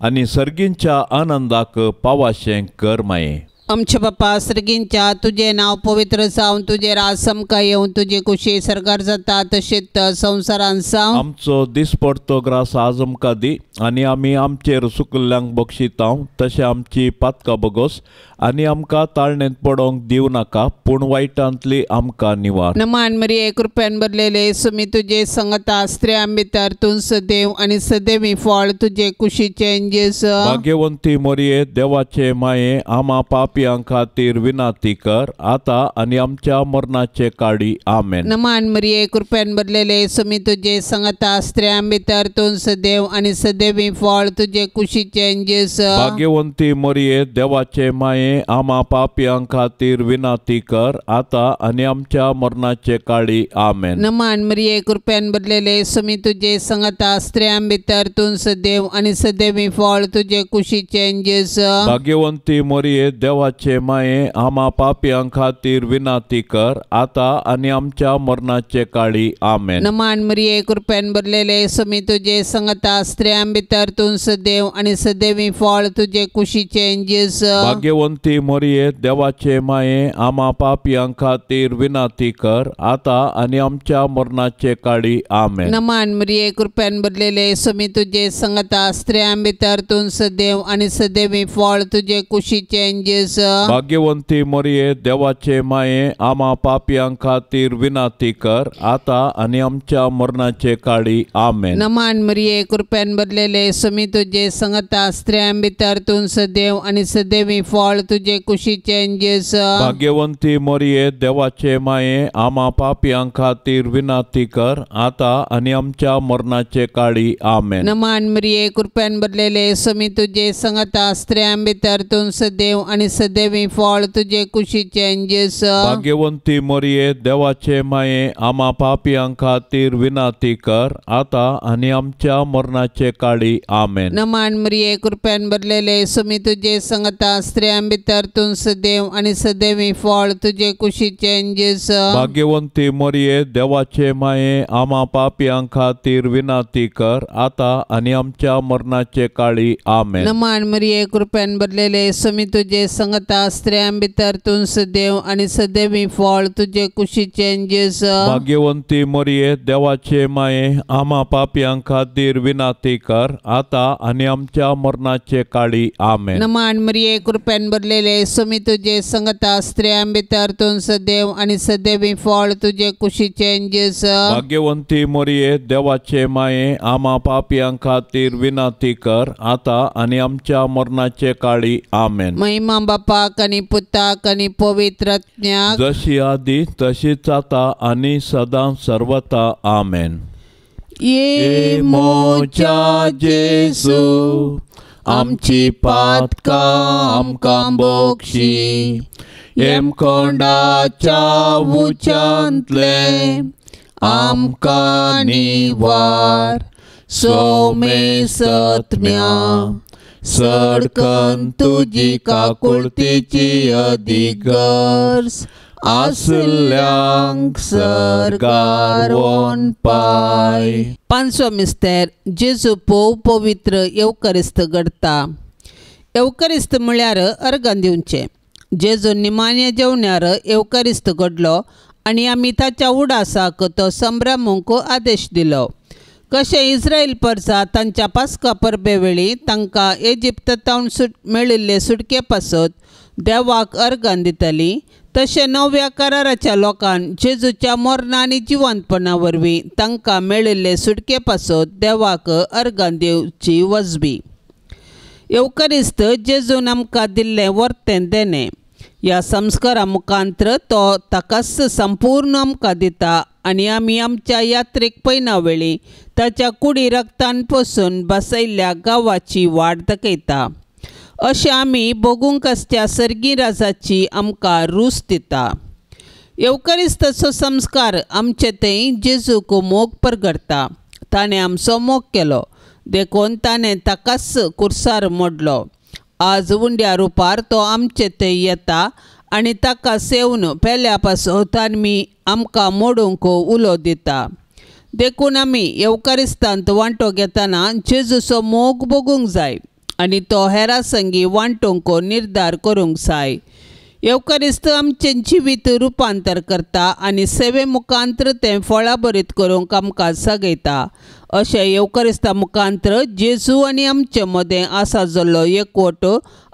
[SPEAKER 2] आनी सर्गींच्या आनंदाक पावाशें कर माये।
[SPEAKER 1] आमच्या बापा सर्गींच्या तुझे नाव पवित्र जावन तुझे राज समका येवन तुझे कुशी सरकार जाता तशेंच संवसारान जावं।
[SPEAKER 2] आमचो दिसपडतो ग्रास आज आमकां दी आनी आमी आमचेर सुकल्ल्यांक बक्षितांव तशें आमची पातकां बगोस आनी आमकां ताळणेंत पडोवंक दिवं नाका पूण वायटांतली आमकां निवार।
[SPEAKER 1] नमान मरिये कृपेन भरलेले सुमी तुझे संगता स्त्रियां भितर तूं सदैव आनी सदैवी फळ तुझे कुशीचें जेजू।
[SPEAKER 2] भाग्यवंती मरिये देवाचे माये आमा पापयां खातीर विनंती कर आता आनी आमच्या मरणाचे काळी आमेन।
[SPEAKER 1] नमान मरिये कृपेन भरलेले सुमी तुझे संगता स्त्रियां भितर तूं सदैव आनी सदैवी फळ तुझे कुशीचें जेजू।
[SPEAKER 2] भाग्यवंती मरिये देवाचे माये आमा पापयां खातीर विनंती कर आता आनी आमच्या मरणाचे काळी आमेन।
[SPEAKER 1] नमान मरिये कृपेन भरलेले सुमी तुझे संगता स्त्रियां भितर तूं सदैव आनी सदैवी फळ तुझे कुशीचें जेजू।
[SPEAKER 2] भाग्यवंती मरिये देवाचे देवाचे माये, आमा पापयां खातीर विनाती कर, आतां आनी आमच्या मरणाचे काळी. आमेन.
[SPEAKER 1] नमान मरिये, कृपेन भरलेले, स्वामी तुजे संगता, स्त्रियां भितर तूं सदैव आनी सदैवी फळ तुजे कुशीचें जेजू.
[SPEAKER 2] भाग्यवंती मरिये, देवाचे माये, आमा पापयां खातीर विनाती कर, आतां आनी आमच्या मरणाचे काळी. आमेन.
[SPEAKER 1] नमान मरिये, कृपेन भरलेले, स्वामी तुजे संगता, स्त्रियां भितर तूं सदैव आनी सदैवी फळ तुजे कुशीचें जेजू.
[SPEAKER 2] भाग्यवंती मरिये, देवाचे माये, आमा पापयां खातीर विनाती कर, आतां आनी आमच्या मरणाचे काळी. आमेन.
[SPEAKER 1] नमान मरिये, कृपेन भरलेले, स्वामी तुजे संगता, स्त्रियां भितर तूं सदैव आनी सदैवी फळ तुजे कुशीचें जेजू.
[SPEAKER 2] भाग्यवंती मरिये, देवाचे माये, आमा पापयां खातीर विनाती कर, आतां आनी आमच्या मरणाचे काळी. आमेन.
[SPEAKER 1] नमान मरिये, कृपेन भरलेले, स्वामी तुजे संगता, स्त्रियां भितर तूं सदैव आनी सदैवी फळ तुजे कुशीचें जेजू.
[SPEAKER 2] भाग्यवंती मरिये, देवाचे माये, आमा पापयां खातीर विनाती कर, आतां आनी आमच्या मरणाचे काळी. आमेन.
[SPEAKER 1] नमान मरिये, कृपेन भरलेले, स्वामी तुजे संगता, स्त्रियां भितर तूं सदैव आनी सदैवी फळ तुजे कुशीचें जेजू.
[SPEAKER 2] भाग्यवंती मरिये, देवाचे माये, आमा पापयां खातीर विनाती कर, आतां आनी आमच्या मरणाचे काळी. आमेन.
[SPEAKER 1] नमान मरिये, कृपेन भरलेले, स्वामी तुजे संगता, स्त्रियां भितर तूं सदैव आनी सदैवी फळ तुजे कुशीचें जेजू.
[SPEAKER 2] भाग्यवंती मरिये, देवाचे माये, आमा पापयां खातीर विनाती कर, आतां आनी आमच्या मरणाचे काळी. आमेन.
[SPEAKER 1] नमान मरिये, कृपेन भरलेले, स्वामी तुजे संगता, स्त्रियां भितर तूं सदैव आनी सदैवी फळ तुजे कुशीचें जेजू.
[SPEAKER 2] भाग्यवंती मरिये, देवाचे माये, आमा पापयां खातीर विनाती कर, आतां आनी आमच्या मरणाचे काळी. आमेन.
[SPEAKER 1] महिमा बापाक आनी पुताक आनी पवित्र आत्म्याक,
[SPEAKER 2] जशी आदी तशीच आतां आनी सदां सर्वता. आमेन.
[SPEAKER 1] ये
[SPEAKER 2] मोच्या जेजू, आमची पातकां आमकां बोक्षी, येमकोंडाच्या उच्यांतले आमकां निवार, सोमे सत्म्या सडकन तुजी काकुळतीची अधिगर्ज आसल्यांक सर्गार वोन पाय.
[SPEAKER 1] पांचवो मिस्तेर, जेजू पोव पवित्र येवकरिस्त घडता. येवकरिस्त म्हळ्यार अर्गां दिवचें. जेजू निमाण्या जेवण्यार येवकरिस्त घडलो आनी आमी ताच्या उडासाक तो संभ्रमूंक आदेश दिलो. कशें इस्रायल परसा तांच्या पास्का परबे वेळी तांकां इजिप्तांत मेळिल्ले सुटके पासत देवाक अर्गां दिताली, तशें नव्या कराराच्या लोकान जेजूच्या मरणा आनी जिवंतपणा वरवीं तांकां मेळिल्ले सुटके पासत देवाक अर्गां दिवची वजबी. येवकरिस्त जेजून आमकां दिल्लें वर्तें देणें. ह्या संस्कारा मुखांत्र तो ताकाच संपूर्ण आमकां दिता आनी आमी आमच्या यात्रेक पयना वेळी ताच्या कुडी रक्तान पसून बसयल्ल्या गांवाची वाट दाखयता. अशें आमी भोगूंक आसच्या सर्गी राजाची आमकां रूच दिता. येवकरिस्ताचो संस्कार आमचे थंय जेजूक मोग परगडटा. ताणें आमचो मोग केलो देखून ताणें ताकाच कुर्सार मोडलो. आज उंड्या रुपार तो आमचे थंय येता आनी ताका सेवन पेल्या पासून आमी आमकां मोडूंक उलो दिता. देखून आमी येवकरिस्तांत वांटो घेतना जेजूचो मोग भोगूंक जाय आनी तो हेरां संगी वांटूंक निर्धार करूंक जाय. येवकरिस्त आमचें जिवीत रुपांतर करता आनी सेवे मुखांत्र तें फळाभरीत करूंक आमकां जागयता. अशें येवकरिस्ता मुखांत्र जेजू आनी आमचे मदें आसा जाल्लो एकवट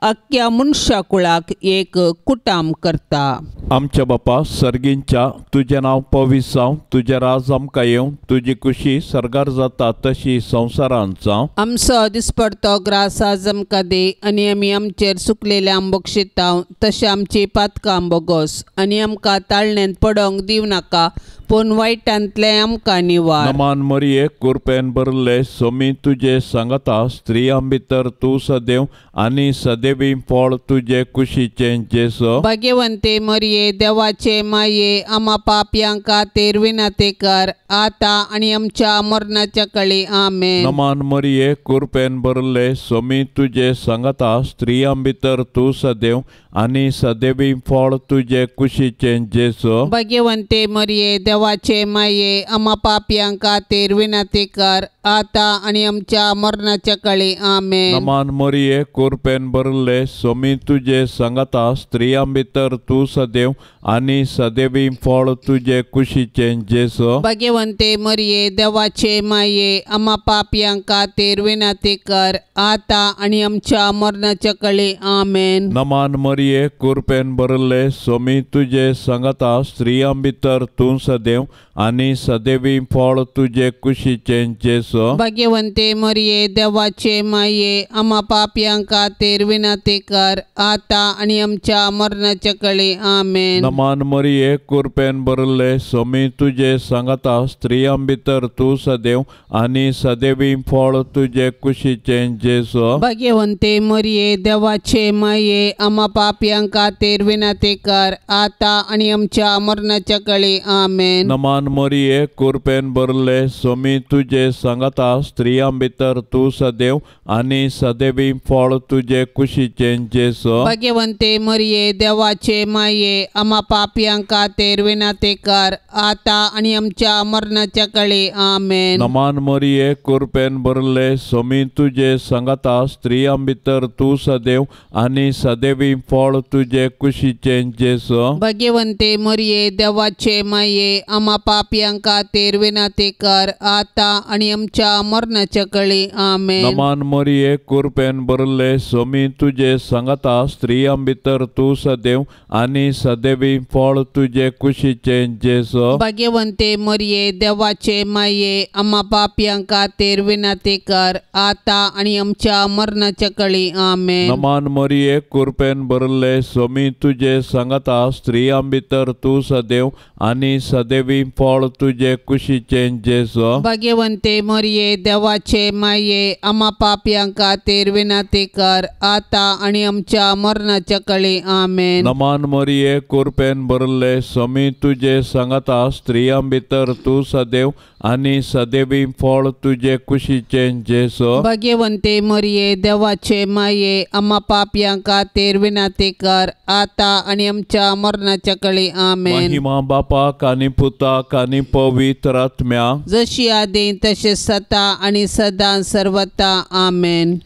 [SPEAKER 1] आख्ख्या मनशा कुळाक एक कुटाम करता.
[SPEAKER 2] आमच्या बापा सर्गींच्या, तुजें नांव पवित्र जावं, तुजें राज आमकां येवं, तुजी खुशी सर्गार जाता तशी संवसारांत जावं.
[SPEAKER 1] आमचो दिसपडतो ग्रास आज आमकां दी आनी आमी आमचेर सुकलेले आंबोक शिताव तशें आमची पातकां बोगोस आनी आमकां ताळण्यांत पडोंक दिवं नाका, पूण वायटांतले आमकां निवार.
[SPEAKER 2] नमान मरिये कृपेन भरले सोमी तुजे सांगता स्त्रियां भितर तूं सदैव आनी सदैवी फळ तुजे कुशीचें जेजू.
[SPEAKER 1] भाग्यवंते मरिये देवाचे माये आमा पापयां खातीर विनंती कर आतां आनी आमच्या मरणाच्या कळी. आमेन.
[SPEAKER 2] नमान मरिये कृपेन भरले सोमी तुजे सांगता स्त्रियां भितर तूं सदैव आनी सदैवी फळ तुजे कुशीचें जेजू.
[SPEAKER 1] भाग्यवंते मरिये देवाचे माये आमा पापयां खातीर विनंती कर आतां आनी आमच्या मरणाच्या कळी. आमेन.
[SPEAKER 2] नमान मरिये कृपेन भरले सोमी तुजे सांगता स्त्रियां भितर तूं सदैव आनी सदैवी फळ तुजे कुशीचें जेजू.
[SPEAKER 1] भाग्यवंते मरिये देवाचे माये आमा पापयां खातीर विनंती कर आतां आनी आमच्या मरणाच्या कळी. आमेन.
[SPEAKER 2] नमान मरिये कृपेन भरले सोमी तुजे सांगता स्त्रियां भितर तूं सदैव आनी सदैवी फळ तुजे कुशीचें जेजू.
[SPEAKER 1] भाग्यवंते मरिये देवाचे माये आमा पापयां खातीर विनंती कर आतां आनी आमच्या मरणाच्या कळी. आमेन.
[SPEAKER 2] नमान मरिये कृपेन भरले सोमी तुजे सांगता स्त्रियां भितर तूं सदैव आनी सदैवी फळ तुजे कुशीचें जेजू.
[SPEAKER 1] भाग्यवंते मरिये देवाचे माये आमा पापयां खातीर विनंती कर आतां आनी आमच्या मरणाच्या कळी. आमेन.
[SPEAKER 2] नमान मरिये कृपेन भरले सोमी तुजे सांगता स्त्रियां भितर तूं सदैव आनी सदैवी फळ तुजे कुशीचें जेजू.
[SPEAKER 1] भाग्यवंते मरिये देवाचे माये आमा पापयां खातीर विनंती कर आतां आनी आमच्या मरणाच्या कळी. आमेन.
[SPEAKER 2] नमान मरिये कृपेन भरले सोमी तुजे सांगता स्त्रियां भितर तूं सदैव आनी सदैवी फळ तुजे कुशीचें जेजू.
[SPEAKER 1] भाग्यवंते मरिये देवाचे माये आमा पापयां खातीर विनंती कर आतां आनी आमच्या मरणाच्या कळी. आमेन.
[SPEAKER 2] नमान मरिये कृपेन भरले सोमी तुजे सांगता स्त्रियां भितर तूं सदैव आनी सदैवी फळ तुजे कुशीचें जेजू.
[SPEAKER 1] भाग्यवंते मरिये देवाचे माये आमा पापयां खातीर विनंती कर आतां आनी आमच्या मरणाच्या कळी. आमेन.
[SPEAKER 2] नमान मरिये कृपेन भरले सोमी तुजे सांगता स्त्रियां भितर तूं सदैव आनी सदैवी फळ तुजे कुशीचें जेजू.
[SPEAKER 1] भाग्यवंते मरिये देवाचे माये आमा पापयां खातीर विनंती कर आतां आनी आमच्या मरणाच्या कळी. आमेन.
[SPEAKER 2] नमान मरिये कृपेन भरले सोमी तुजे सांगता स्त्रियां भितर तूं सदैव आनी सदैवी फळ तुजे कुशीचें जेजू.
[SPEAKER 1] भाग्यवंते मरिये देवाचे माये आमा पापयां खातीर विनंती कर आतां आनी आमच्या मरणाच्या कळी. आमेन.
[SPEAKER 2] महिमा बापाक आनी पुताक आनी पवित्र आत्म्याक,
[SPEAKER 1] जशी आदी तशें सता आनी सदां सर्वता. आमेन.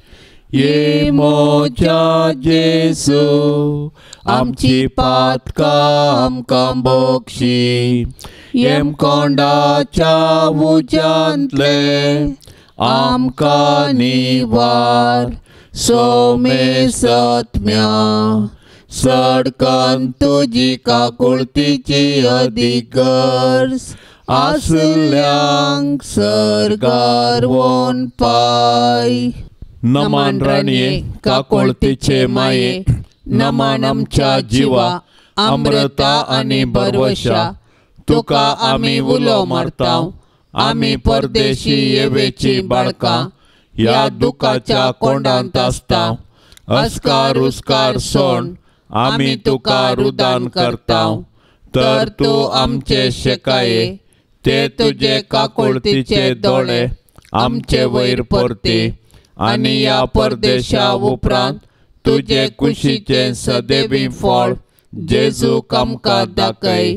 [SPEAKER 2] ये मोच्या जेजू आमची पातकां आमकां बक्षी येमकोंडाच्या उज्यांतले आमकां निवार सोमे सत्म्या सडकन तुजी काकुळतीची अदीक गरज आसल्यांक सर्गार वोन पाय. नमान राणये काकुळतीचे माये नमान आमच्या जिवा अमृता आनी भरवशा तुका आमी उलो मारता आमी परदेशी येवेची बाळकां ह्या दुखाच्या कोंडांत आसता अस्कार उस्कार सोण आमी तुका रुदान करता तर तूं आमचे शेकाये ते तुजे काकुळतीचे दोळे आमचे वयर परती आनी ह्या परदेशा उपरांत तुजे कुशीचें सदैवी फळ जेजूक आमकां दाखय.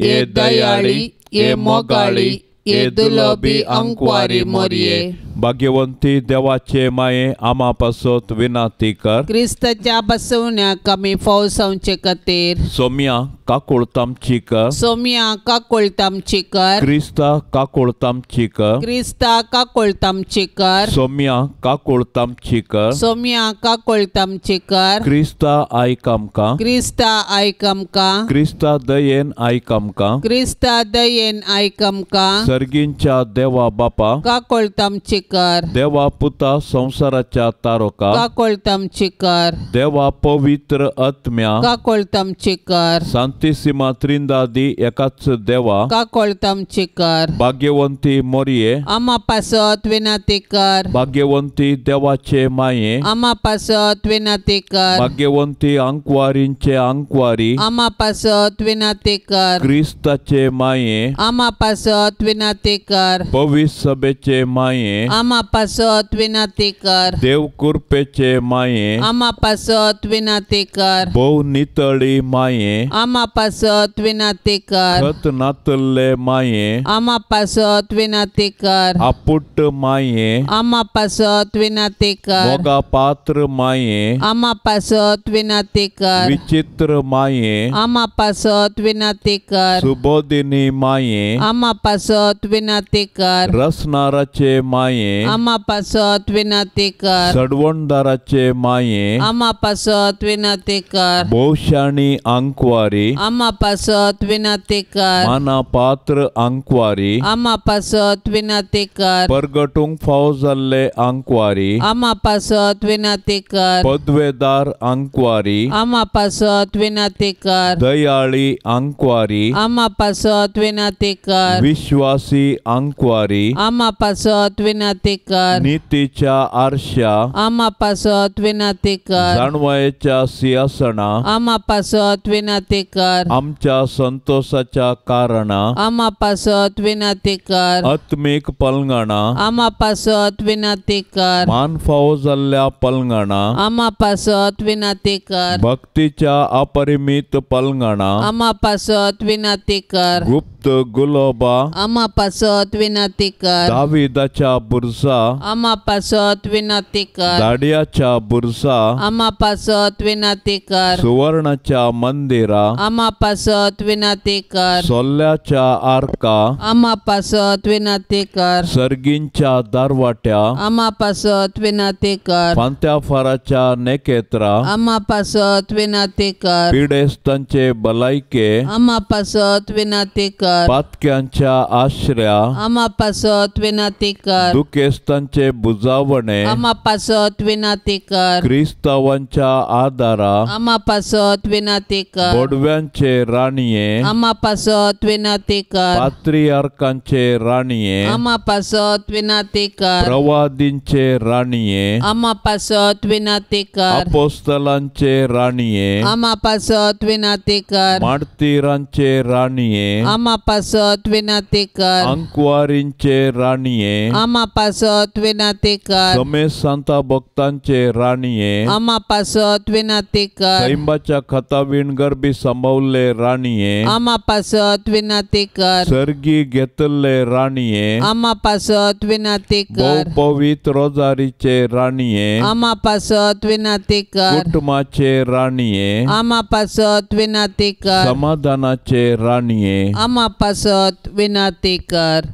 [SPEAKER 2] ये दयाळी ये मोगाळी ये दुलबी अंकवारी मोरये. भाग्यवंती देवाचे माये आमा पासत विनंती कर.
[SPEAKER 1] क्रिस्ताच्या बसवण्याक आमी फौसावचे खातीर.
[SPEAKER 2] सोम्या काकुळतामची कर.
[SPEAKER 1] सोम्या काकुळतामची कर.
[SPEAKER 2] क्रिस्ता काकुळतामची कर.
[SPEAKER 1] क्रिस्ता काकुळतामची कर.
[SPEAKER 2] सोम्या काकुळतामची कर.
[SPEAKER 1] सोम्या काकुळतामची कर.
[SPEAKER 2] क्रिस्ता आयक आमकां.
[SPEAKER 1] क्रिस्ता आयक आमकां.
[SPEAKER 2] क्रिस्ता दयेन आयक आमकां.
[SPEAKER 1] क्रिस्ता दयेन आयक आमकां.
[SPEAKER 2] सर्गींच्या देवा बापा
[SPEAKER 1] काकोळत आमची कर।
[SPEAKER 2] देवा पुता संवसाराच्या तारोका
[SPEAKER 1] काकोळत आमची कर।
[SPEAKER 2] देवा पवित्र आत्म्या
[SPEAKER 1] काकोळत आमची कर।
[SPEAKER 2] सांतिसिमा त्रिंदादी एकाच देवा
[SPEAKER 1] काकोळत आमची कर।
[SPEAKER 2] भाग्यवंती मोरये
[SPEAKER 1] आमा पासत विनंती कर।
[SPEAKER 2] भाग्यवंती देवाचे माये
[SPEAKER 1] आमा पासत विनंती कर।
[SPEAKER 2] भाग्यवंती आंकवारींचे आंकवारी
[SPEAKER 1] आमा पासत विनंती कर।
[SPEAKER 2] क्रिस्ताचे माये
[SPEAKER 1] आमा पासत विनंती कर।
[SPEAKER 2] पवित्र सभेचे माये
[SPEAKER 1] आमा पासत विनंती कर।
[SPEAKER 2] देव कृपेचे माये
[SPEAKER 1] आमा पासत विनंती कर।
[SPEAKER 2] भोव नितळी माये
[SPEAKER 1] आमा पासत विनंती कर।
[SPEAKER 2] खत नातल्ले माये
[SPEAKER 1] आमा पासत विनंती कर।
[SPEAKER 2] आपुट माये
[SPEAKER 1] आमा पासत विनंती कर।
[SPEAKER 2] मोगा पात्र माये
[SPEAKER 1] आमा पासत विनंती कर।
[SPEAKER 2] विचित्र माये
[SPEAKER 1] आमा पासत विनंती कर।
[SPEAKER 2] सुबोधिनी माये
[SPEAKER 1] आमा पासत विनंती कर।
[SPEAKER 2] रसनाराचे माये
[SPEAKER 1] आमा पासत विनंती कर।
[SPEAKER 2] सडवणदाराचे माये
[SPEAKER 1] आमा पासत विनंती कर।
[SPEAKER 2] भोवशाणी आंकवारी
[SPEAKER 1] आमा पासत विनंती कर।
[SPEAKER 2] माना पात्र आंकवारी
[SPEAKER 1] आमा पासत विनंती कर।
[SPEAKER 2] परगटूंक फावो जाल्ले आंकवारी
[SPEAKER 1] आमा पासत विनंती कर।
[SPEAKER 2] पदवेदार आंकवारी
[SPEAKER 1] आमा पासत विनंती कर।
[SPEAKER 2] दयाळी आंकवारी
[SPEAKER 1] आमा पासत विनंती कर।
[SPEAKER 2] विश्वासी आंकवारी
[SPEAKER 1] आमा पासत विनंती कर।
[SPEAKER 2] नितीच्या आरश्या
[SPEAKER 1] आमा पासत विनंती कर।
[SPEAKER 2] जाणवायेच्या सिंहासना
[SPEAKER 1] आमा पासत विनंती कर।
[SPEAKER 2] आमच्या संतोषाच्या कारणा
[SPEAKER 1] आमा पासत विनंती कर।
[SPEAKER 2] आत्मीक पलंगणा
[SPEAKER 1] आमा पासत विनंती कर।
[SPEAKER 2] मान फावो जाल्ल्या पलंगणा
[SPEAKER 1] आमा पासत विनंती कर।
[SPEAKER 2] भक्तीच्या अपरिमित पलंगणा
[SPEAKER 1] आमा पासत विनंती कर।
[SPEAKER 2] गुप्त गुलोबा
[SPEAKER 1] आमा पासत विनंती कर।
[SPEAKER 2] दाविदाच्या बुरसा
[SPEAKER 1] आमा पासत विनंती कर।
[SPEAKER 2] दाडियाच्या बुरसा
[SPEAKER 1] आमा पासत विनंती कर।
[SPEAKER 2] सुवर्णाच्या मंदिरा
[SPEAKER 1] आमा पासत विनंती कर।
[SPEAKER 2] सोल्ल्याच्या आरका
[SPEAKER 1] आमा पासत विनंती कर।
[SPEAKER 2] सर्गींच्या दारवाट्या
[SPEAKER 1] आमा पासत विनंती कर।
[SPEAKER 2] फांत्याफाराच्या नेकेत्रा
[SPEAKER 1] आमा पासत विनंती कर।
[SPEAKER 2] पिडेस्तांचे भलायके
[SPEAKER 1] आमा पासत विनंती कर।
[SPEAKER 2] पातक्यांच्या आश्र्या
[SPEAKER 1] आमा पासत विनंती कर।
[SPEAKER 2] दुखेस्तांचे बुजावणे
[SPEAKER 1] आमा पासत विनंती कर।
[SPEAKER 2] क्रिस्तावांच्या आदारा
[SPEAKER 1] आमा पासत विनंती कर।
[SPEAKER 2] बोडव्यांचे राणये
[SPEAKER 1] आमा पासत विनंती कर।
[SPEAKER 2] पात्रियार्कांचे राणये
[SPEAKER 1] आमा पासत विनंती कर।
[SPEAKER 2] प्रवादींचे राणये
[SPEAKER 1] आमा पासत विनंती कर।
[SPEAKER 2] अपोस्तलांचे राणये
[SPEAKER 1] आमा पासत विनंती कर।
[SPEAKER 2] मार्तीरांचे राणये
[SPEAKER 1] आमा पासत विनंती कर।
[SPEAKER 2] आंकवारींचे राणये
[SPEAKER 1] आमा पासत विनंती कर।
[SPEAKER 2] समेस्त सांता भक्तांचे राणये
[SPEAKER 1] आमा पासत विनंती कर।
[SPEAKER 2] सैंबाच्या खतावीण गर्भी सांबावल्ले राणये
[SPEAKER 1] आमा पासत विनंती कर।
[SPEAKER 2] सर्गी घेतल्ले राणये
[SPEAKER 1] आमा पासत विनंती कर।
[SPEAKER 2] पवित्र रोजारीचे राणये
[SPEAKER 1] आमा पासत विनंती कर।
[SPEAKER 2] कुटुंबाचे राणये
[SPEAKER 1] आमा पासत विनंती कर।
[SPEAKER 2] समाधानाचे राणये
[SPEAKER 1] आमा पासत विनंती कर।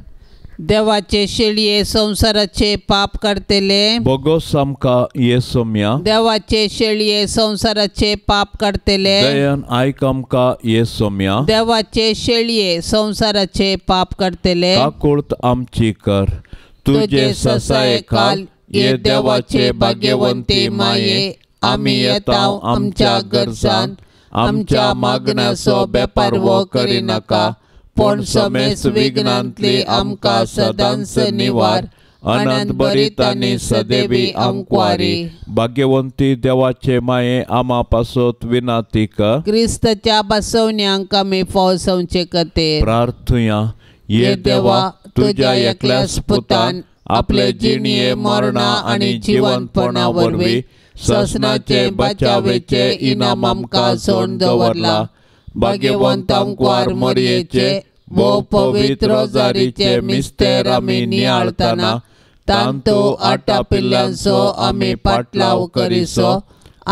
[SPEAKER 1] देवाचे शेळये संसाराचे पाप काडतले
[SPEAKER 2] बोगोस आमकां येसोम्या।
[SPEAKER 1] देवाचे शेळये संसाराचे पाप काडतले
[SPEAKER 2] दयान आयक आमकां येसोम्या।
[SPEAKER 1] देवाचे शेळये संसाराचे पाप काडतले
[SPEAKER 2] काकुळत आमची कर। तुझे ससाये खाल ये देवाचे भाग्यवंती माये आमी येता आमच्या गरजान आमच्या मागण्याचो बेपारवो करिनाका पूण समेस्त विघ्नांतली आमकां सदांच निवार। अनंत बरीत आनी सदैवी आंकवारी भाग्यवंती देवाचे माये आमा पासत विनंती कर।
[SPEAKER 1] क्रिस्ताच्या बसवण्यांक आमी फावसवचे खातीर
[SPEAKER 2] प्रार्थुया। ये देवा तुज्या एकल्याच पुतान आपले जिणये मरणा आनी जिवंतपणा वरवीं ससनाचे बचावेचे इनाम आमकां सोडून दवरला। भाग्यवंत आंकवार मरयेचे भोव पवित्र रोजारीचे मिस्तेर आमी नियाळतना तांतू आटापिल्ल्यांचो आमी पाटलाव करिसो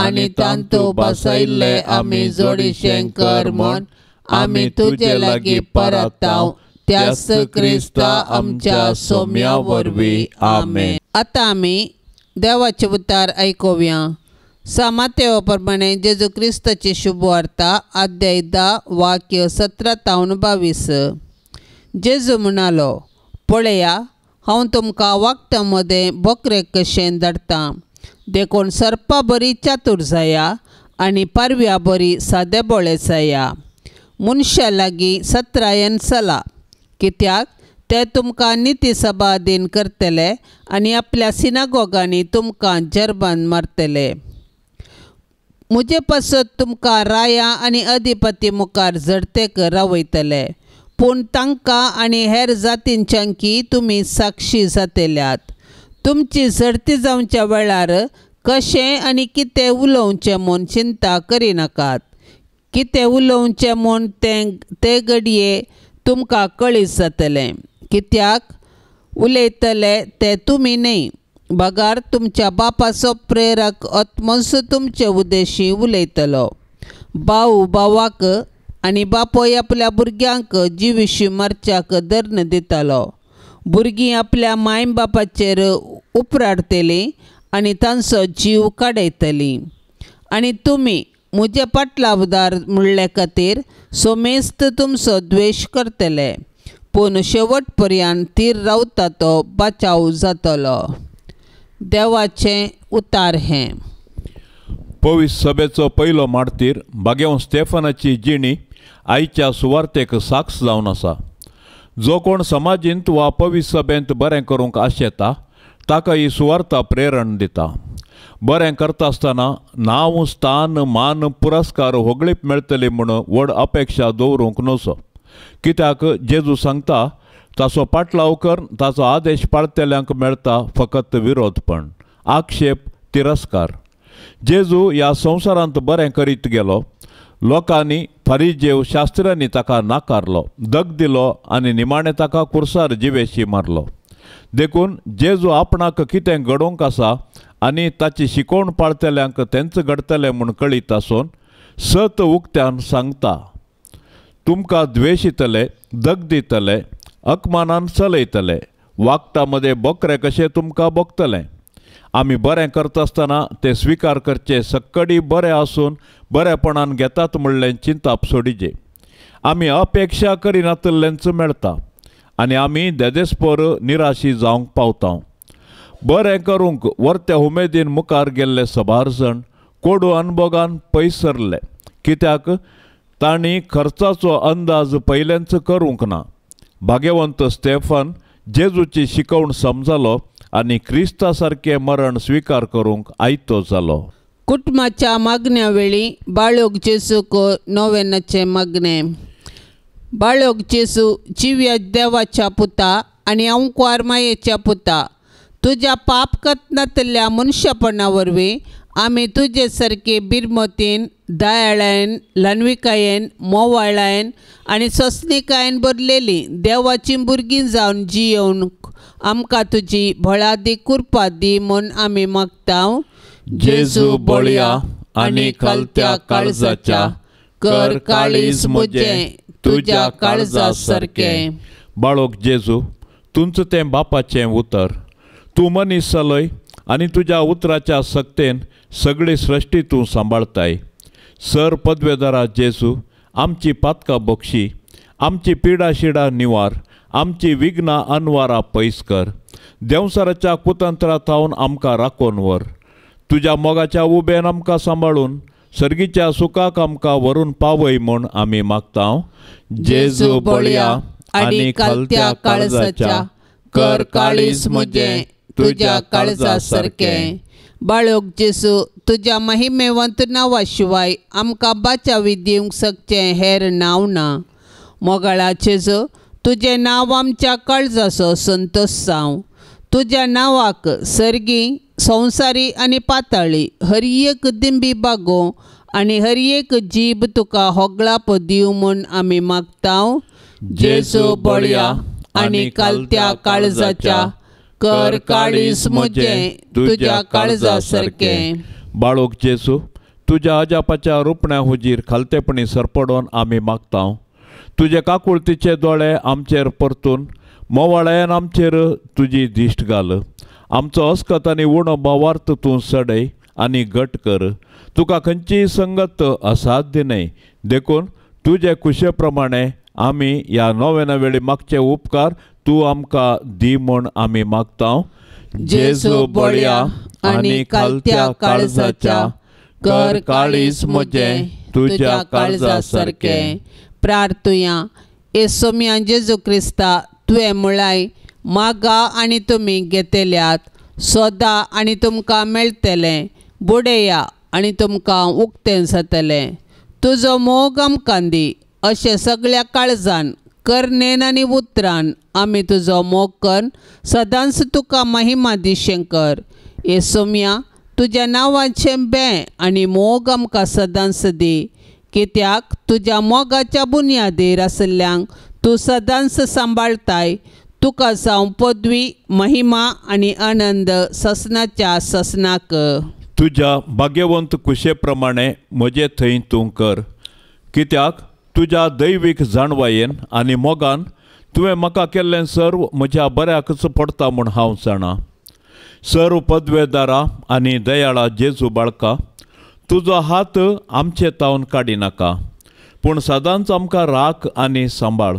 [SPEAKER 2] आनी तांतू बसयल्ले आमी जोडीशें कर म्हूण आमी तुजे लागीं परताव त्याच क्रिस्ता आमच्या सोम्या वरवीं आमेन।
[SPEAKER 1] आतां आमी देवाचे उतार आयकुया। सामातेवा प्रमाणे जेजू क्रिस्ताची शुभवार्ता अध्याय 10 वाक्य 17 तावन 22। जेजू म्हणालो, पळया, हांव तुमकां वागटां मदें बोकरे कशें धाडटा. देखून सर्पा बरी चातूर जाया आनी पारव्या बरी सादे बोळे जाया. मनशां लागीं सत्रायेन चला, कित्याक ते तुमकां निती सभा अधीन करतले आनी आपल्या सिनागोगांनी तुमकां जरबान मारतले. म्हजे पासत तुमकां राया आनी अधिपती मुखार झडतेक रावयतले, पूण तांकां आनी हेर जातींच्यांकी तुमी साक्षी जातल्यात. तुमची झडती जावच्या वेळार कशें आनी कितें उलोवचें म्हूण चिंता करिनाकात. कितें उलोवचें म्हूण तें घडये तुमकां कळीत जातलें, कित्याक उलयतले ते तुमी न्हय, बगार तुमच्या बापाचो प्रेरक आत्मोच तुमचे उद्देशी उलयतलो. भाव भावाक आनी बापूय आपल्या भुरग्यांक जिविशी मारच्याक धर्ण दितालो. भुरगीं आपल्या माय बापाचेर उपराडतलीं आनी तांचो जीव काडयतलीं. आनी तुमी म्हजे पाटलावदार म्हणले खातीर सोमेस्त तुमचो द्वेश करतले, पूण शेवट पर्यंत तीर रावता तो बचाव जातलो. देवाचें उतार हें.
[SPEAKER 2] पवित्र सभेचो पयलो मार्तीर बागेवन स्टेफनाची जिणी आयच्या सुवार्तेक साक्ष जावन आसा. जो कोण समाजींत वा पवित्र सभेंत बरें करूंक आशेता ताका ही सुवार्ता प्रेरण दिता. बरें करता आसतना नांव, स्थान, मान, पुरस्कार होगळीप मेळटली म्हूण व्हड अपेक्षा दवरूंक नजो, कित्याक जेजू सांगता ताचो पाटलाव कर ताचो आदेश पाळटल्यांक मेळटा फकत विरोधपण, आक्षेप, तिरस्कार. जेजू ह्या संवसारांत बरें करीत गेलो. लोकांनी, फारिजेव, शास्त्र्यांनी ताका नाकारलो, दग दिलो आनी निमाणें ताका कुर्सार जिवेशी मारलो. देखून जेजू आपणाक कितें घडोवंक आसा आनी ताची शिकोवण पाळटल्यांक तेंच घडटलें म्हूण कळीत आसून सत उक्त्यान सांगता, तुमकां द्वेशितले, दग दितले, अपमानान चलयतले, वागता मदें बोकरे कशें तुमकां भोगतलें. आमी बरें करता आसतना तें स्विकार करचें सक्कडी बरें आसून बरेपणान घेतात म्हणलें चिंताप सोडिजे. आमी अपेक्षा करिनातल्लेंच मेळटा आनी आमी देदेस्पोर निराशी जावंक पावता. बरें करूंक वर्त्या उमेदीन मुखार गेल्ले सबार जाण कोडू अनभोगान पयस सरले, कित्याक तांणी खर्चाचो अंदाज पयलेंच करूंक ना. भाग्यवंत स्टेफन जेजूची शिकवण समजलो आनी क्रिस्ता सारकें मरण स्विकार करूंक आयतो जालो.
[SPEAKER 1] कुटुंबाच्या मागण्या वेळी बाळोक जेजूक नोवेनाचें मागणें. बाळोक जेजू जिव्या देवाच्या पुता आनी अंकुवार मायेच्या पुता, तुज्या पाप कतनातल्या मनशापणा वरवीं आमी तुजे सारके बिरमतीन, दयाळायेन, ल्हानविकायेन, मोवाळायेन आनी सोंसणिकायेन भरलेली देवाची भुरगीं जावन जियोवन आमकां तुजी भळादी कृपा दी म्हूण आमी मागता.
[SPEAKER 2] जेजू बळया आनी खालत्या काळजाच्या, कर काळीज म्हजें तुज्या काळजा सारकें. बाळोक जेजू, तुमचें तें बापाचें उतर, तूं मनीस जालोय आनी तुज्या उतराच्या सक्तेन सगळी सृश्टी तूं सांबाळताय. सर पदवेदारा जेजू, आमची पातकां बक्षी, आमची पिडा शिडा निवार, आमची विघ्नां अनवारा पयस कर, देंवसाराच्या कुतंत्रा थावन आमकां राखोवन व्हर. तुज्या मोगाच्या उबेन आमकां सांबाळून सर्गीच्या सुखाक आमकां व्हरून पावय म्हूण आमी मागता. जेजू बळया आनी खालत्या काळजाच्या, कर काळीज म्हजें तुज्या काळजा सारकें. बाळोक जेजू, तुज्या महिमेवंत नांवा शिवाय आमकां बाचावी दिवंक शकचें हेर नांव ना. मोगाळा जेजू, तुजें नांव आमच्या काळजाचो संतोश जावं. तुज्या नांवाक सर्गी, संवसारी आनी पाताळी हर एक दिंबी बागोवं आनी हर एक जीब तुका होगळाप दिवं म्हूण आमी मागता. जेजू बळया आनी खालत्या काळजाच्या, कर काळीज म्हजें तुज्या काळजा सारकें. बाळोक जेजू, तुज्या अजापाच्या रुपण्या हुजीर खालतेपणी सरपडोन आमी मागता. तुजे काकुळतीचे दोळे आमचेर परतून मोवाळ्यान आमचेर तुजी दिश्ट घाल. आमचो अस्कत आनी उणो भावार्थ तूं सडय आनी घट कर. तुका खंयचीय संगत असाध्य न्हय, देखून तुजे खुशे प्रमाणे आमी ह्या नोवेना वेळी मागचे उपकार तूं आमकां दी म्हूण आमी मागता. जेजू बळया आनी खालत्या काळजाच्या कर काळीज म्हजें तुज्या काळजा सारकें.
[SPEAKER 1] प्रार्थुया. येसोम्या जेजू क्रिस्ता, तुवें म्हळाय मागा आनी तुमी घेतल्यात, सोदा आनी तुमकां मेळटलें, बुडया आनी तुमकां उक्तें जातलें. तुजो मोग आमकां दी अशें सगळ्या काळजान करणेन आनी उतरान आमी तुजो मोग करून सदांच तुका महिमा दिशें कर. येसोम्या तुज्या नांवाचें बें आनी मोग आमकां सदांच दी, कित्याक तुज्या मोगाच्या बुन्यादीर आशिल्ल्यांक तूं सदांच सांबाळताय. तुका जावं पदवी महिमा आनी आनंद ससनाच्या ससनाक.
[SPEAKER 2] तुज्या भाग्यवंत कुशे प्रमाणे म्हजे थंय तूं कर, कित्याक तुज्या दैवीक जाणवायेन आनी मोगान तुवें म्हाका केल्लें सर्व म्हज्या बऱ्याकच पडटा म्हूण हांव जाणा. सर्व पदवेदारा आनी दयाळा जेजू बाळका, तुजो हात आमचे तावन काडिनाका, पूण सदांच आमकां राख आनी सांबाळ.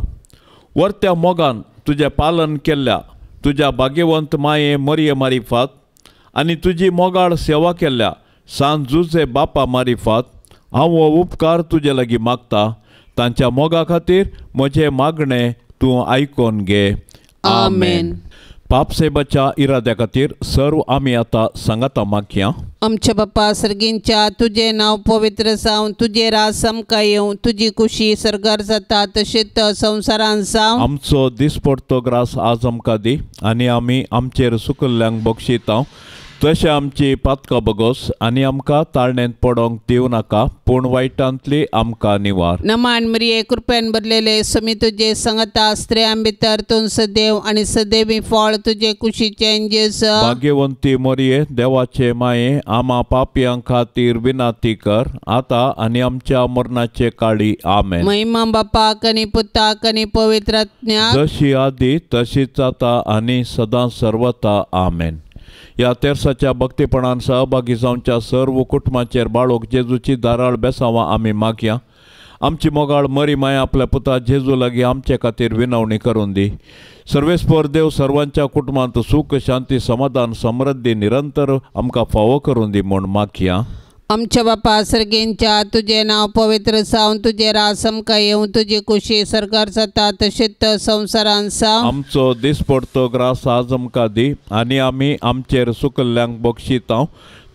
[SPEAKER 2] वर्त्या मोगान तुजें पालन केल्ल्या तुज्या भाग्यवंत माये मरिये मारिफात आनी तुजी मोगाळ सेवा केल्ल्या सान जुजे बापा मारिफात हांव हो उपकार तुजे लागीं मागता. तांच्या मोगा खातीर म्हजें मागणें तूं आयकोन घे.
[SPEAKER 1] आमेन.
[SPEAKER 2] पापसेबाच्या इराद्या खातीर सर्व आमी आतां सांगाता मागया.
[SPEAKER 1] आमच्या बापा सर्गींच्या, तुजें नांव पवित्र जावं, तुजें राज आमकां येवं, तुजी कुशी सर्गार जाता तशेंच संवसारांत जावं.
[SPEAKER 2] आमचो दिसपडतो ग्रास आज आमकां दी आनी आमी आमचेर सुकल्ल्यांक बक्षिता तशें आमची पातकां बगोस आनी आमकां ताळणेंत पडोंक दिवं नाका, पूण वायटांतली आमकां निवार.
[SPEAKER 1] नमान मरिये, कृपेन भरलेले, समी तुजे संगता, स्त्रियां भितर तूं सदैव आनी सदैवी फळ तुजे कुशीचें जेजू.
[SPEAKER 2] भाग्यवंती मरिये, देवाचे माये, आमा पापयां खातीर विनाती कर आतां आनी आमच्या मरणाचे काळी. आमेन.
[SPEAKER 1] महिमा बापाक आनी पुताक आनी पवित्र आत्म्याक,
[SPEAKER 2] जशी आदी तशीच आतां आनी सदां सर्वता. आमेन. ह्या तेर्साच्या भक्तीपणान सहभागी जावच्या सर्व कुटुंबाचेर बाळोक जेजूची धाराळ बेसांवां आमी मागया. आमची मोगाळ मरी माया आपल्या पुता जेजू लागीं आमचे खातीर विनवणी करून दी. सर्वेस्पर देव सर्वांच्या कुटुंबांत सूख शांती समाधान समृद्धी निरंतर आमकां फावो करून दी म्हूण मागया.
[SPEAKER 1] आमच्या बापा सर्गींच्या, तुजें नांव पवित्र जावं, तुजें राज आमकां येवं, तुजी कुशी सर्गार जाता तशेंच संवसारांत जावं.
[SPEAKER 2] आमचो दिसपडतो ग्रास आज आमकां दी आनी आमी आमचेर सुकल्ल्यांक बक्षिता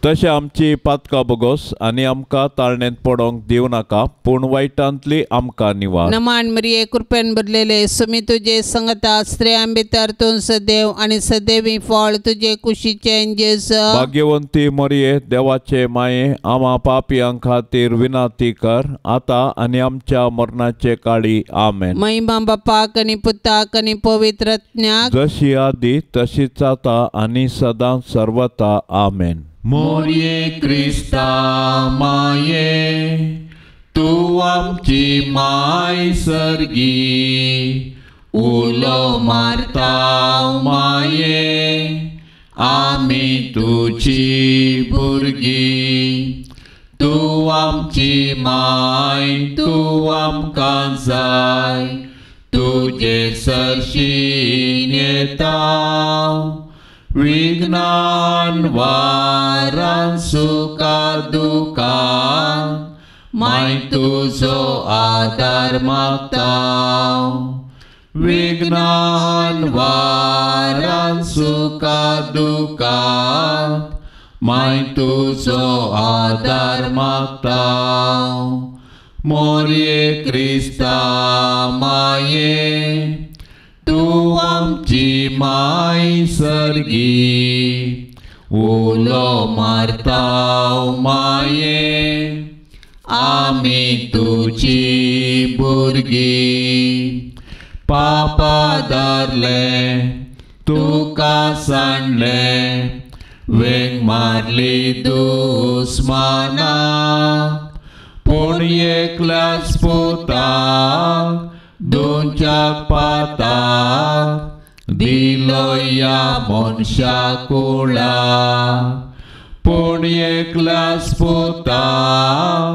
[SPEAKER 2] तशें आमची पातकां बगोस आनी आमकां ताळणेंत पडोंक दिवं नाका, पूण वायटांतली आमकां निवार.
[SPEAKER 1] नमान मरिये, कृपेन भरलेले, समी तुजे संगता, स्त्रियां भितर तूं सदैव आनी सदैवी फळ तुजे कुशीचें जेजू.
[SPEAKER 2] भाग्यवंती मरिये, देवाचे माये, आमा पापयां खातीर विनाती कर आतां आनी आमच्या मरणाचे काळी. आमेन.
[SPEAKER 1] महिमा बापाक आनी पुताक आनी पवित्र आत्म्याक,
[SPEAKER 2] जशी आदी तशीच आतां आनी सदां सर्वता. आमेन. मोरये क्रिस्ता माये, तूं आमची माय सर्गी, उलो मारता माये, आमी तुजी भुरगीं. तूं आमची माय, तूं आमकां जाय, तुजे सरशीं येता, विघ्नान वारान सुखा दुखान माय तुजो आदार मागता. विघ्नान वारान सुखा दुखान माय तुजो आदार मागता. मोरये क्रिस्ता माये, तूं आमची माय सर्गी, उलो मारता माये, आमी तुजी भुरगीं. पापा धरले तुका सांडले, वेंग मारली दुस्माना, पूण एकल्याच पुताक दोनच्या पाताक दिलो ह्या मनशा कुळा. पूण एकल्याच पुताक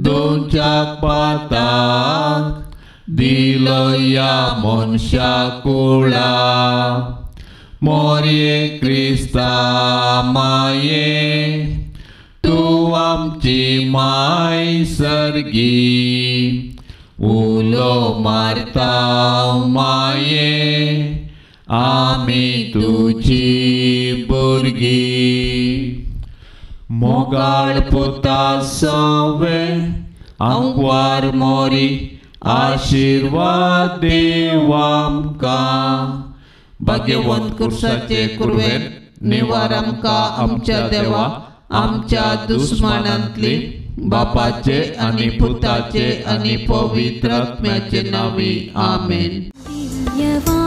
[SPEAKER 2] दोनच्या पाताक दिलो ह्या मनशा कुळा मोरये क्रिस्ता माये तूं आमची माय सर्गी उलो मारता माये आमी तुजी भुरगीं मोगाळ पुता सवे आंकवार मोरी आशिर्वाद देव आमकां भाग्यवंत
[SPEAKER 1] कुर्साचे कुर्वेन निवार आमकां आमच्या देवा आमच्या दुस्मानांतली बापाचे आनी पुताचे आनी पवित्र आत्म्याचे नांवी आमेन.
[SPEAKER 3] दिव्यवाणी.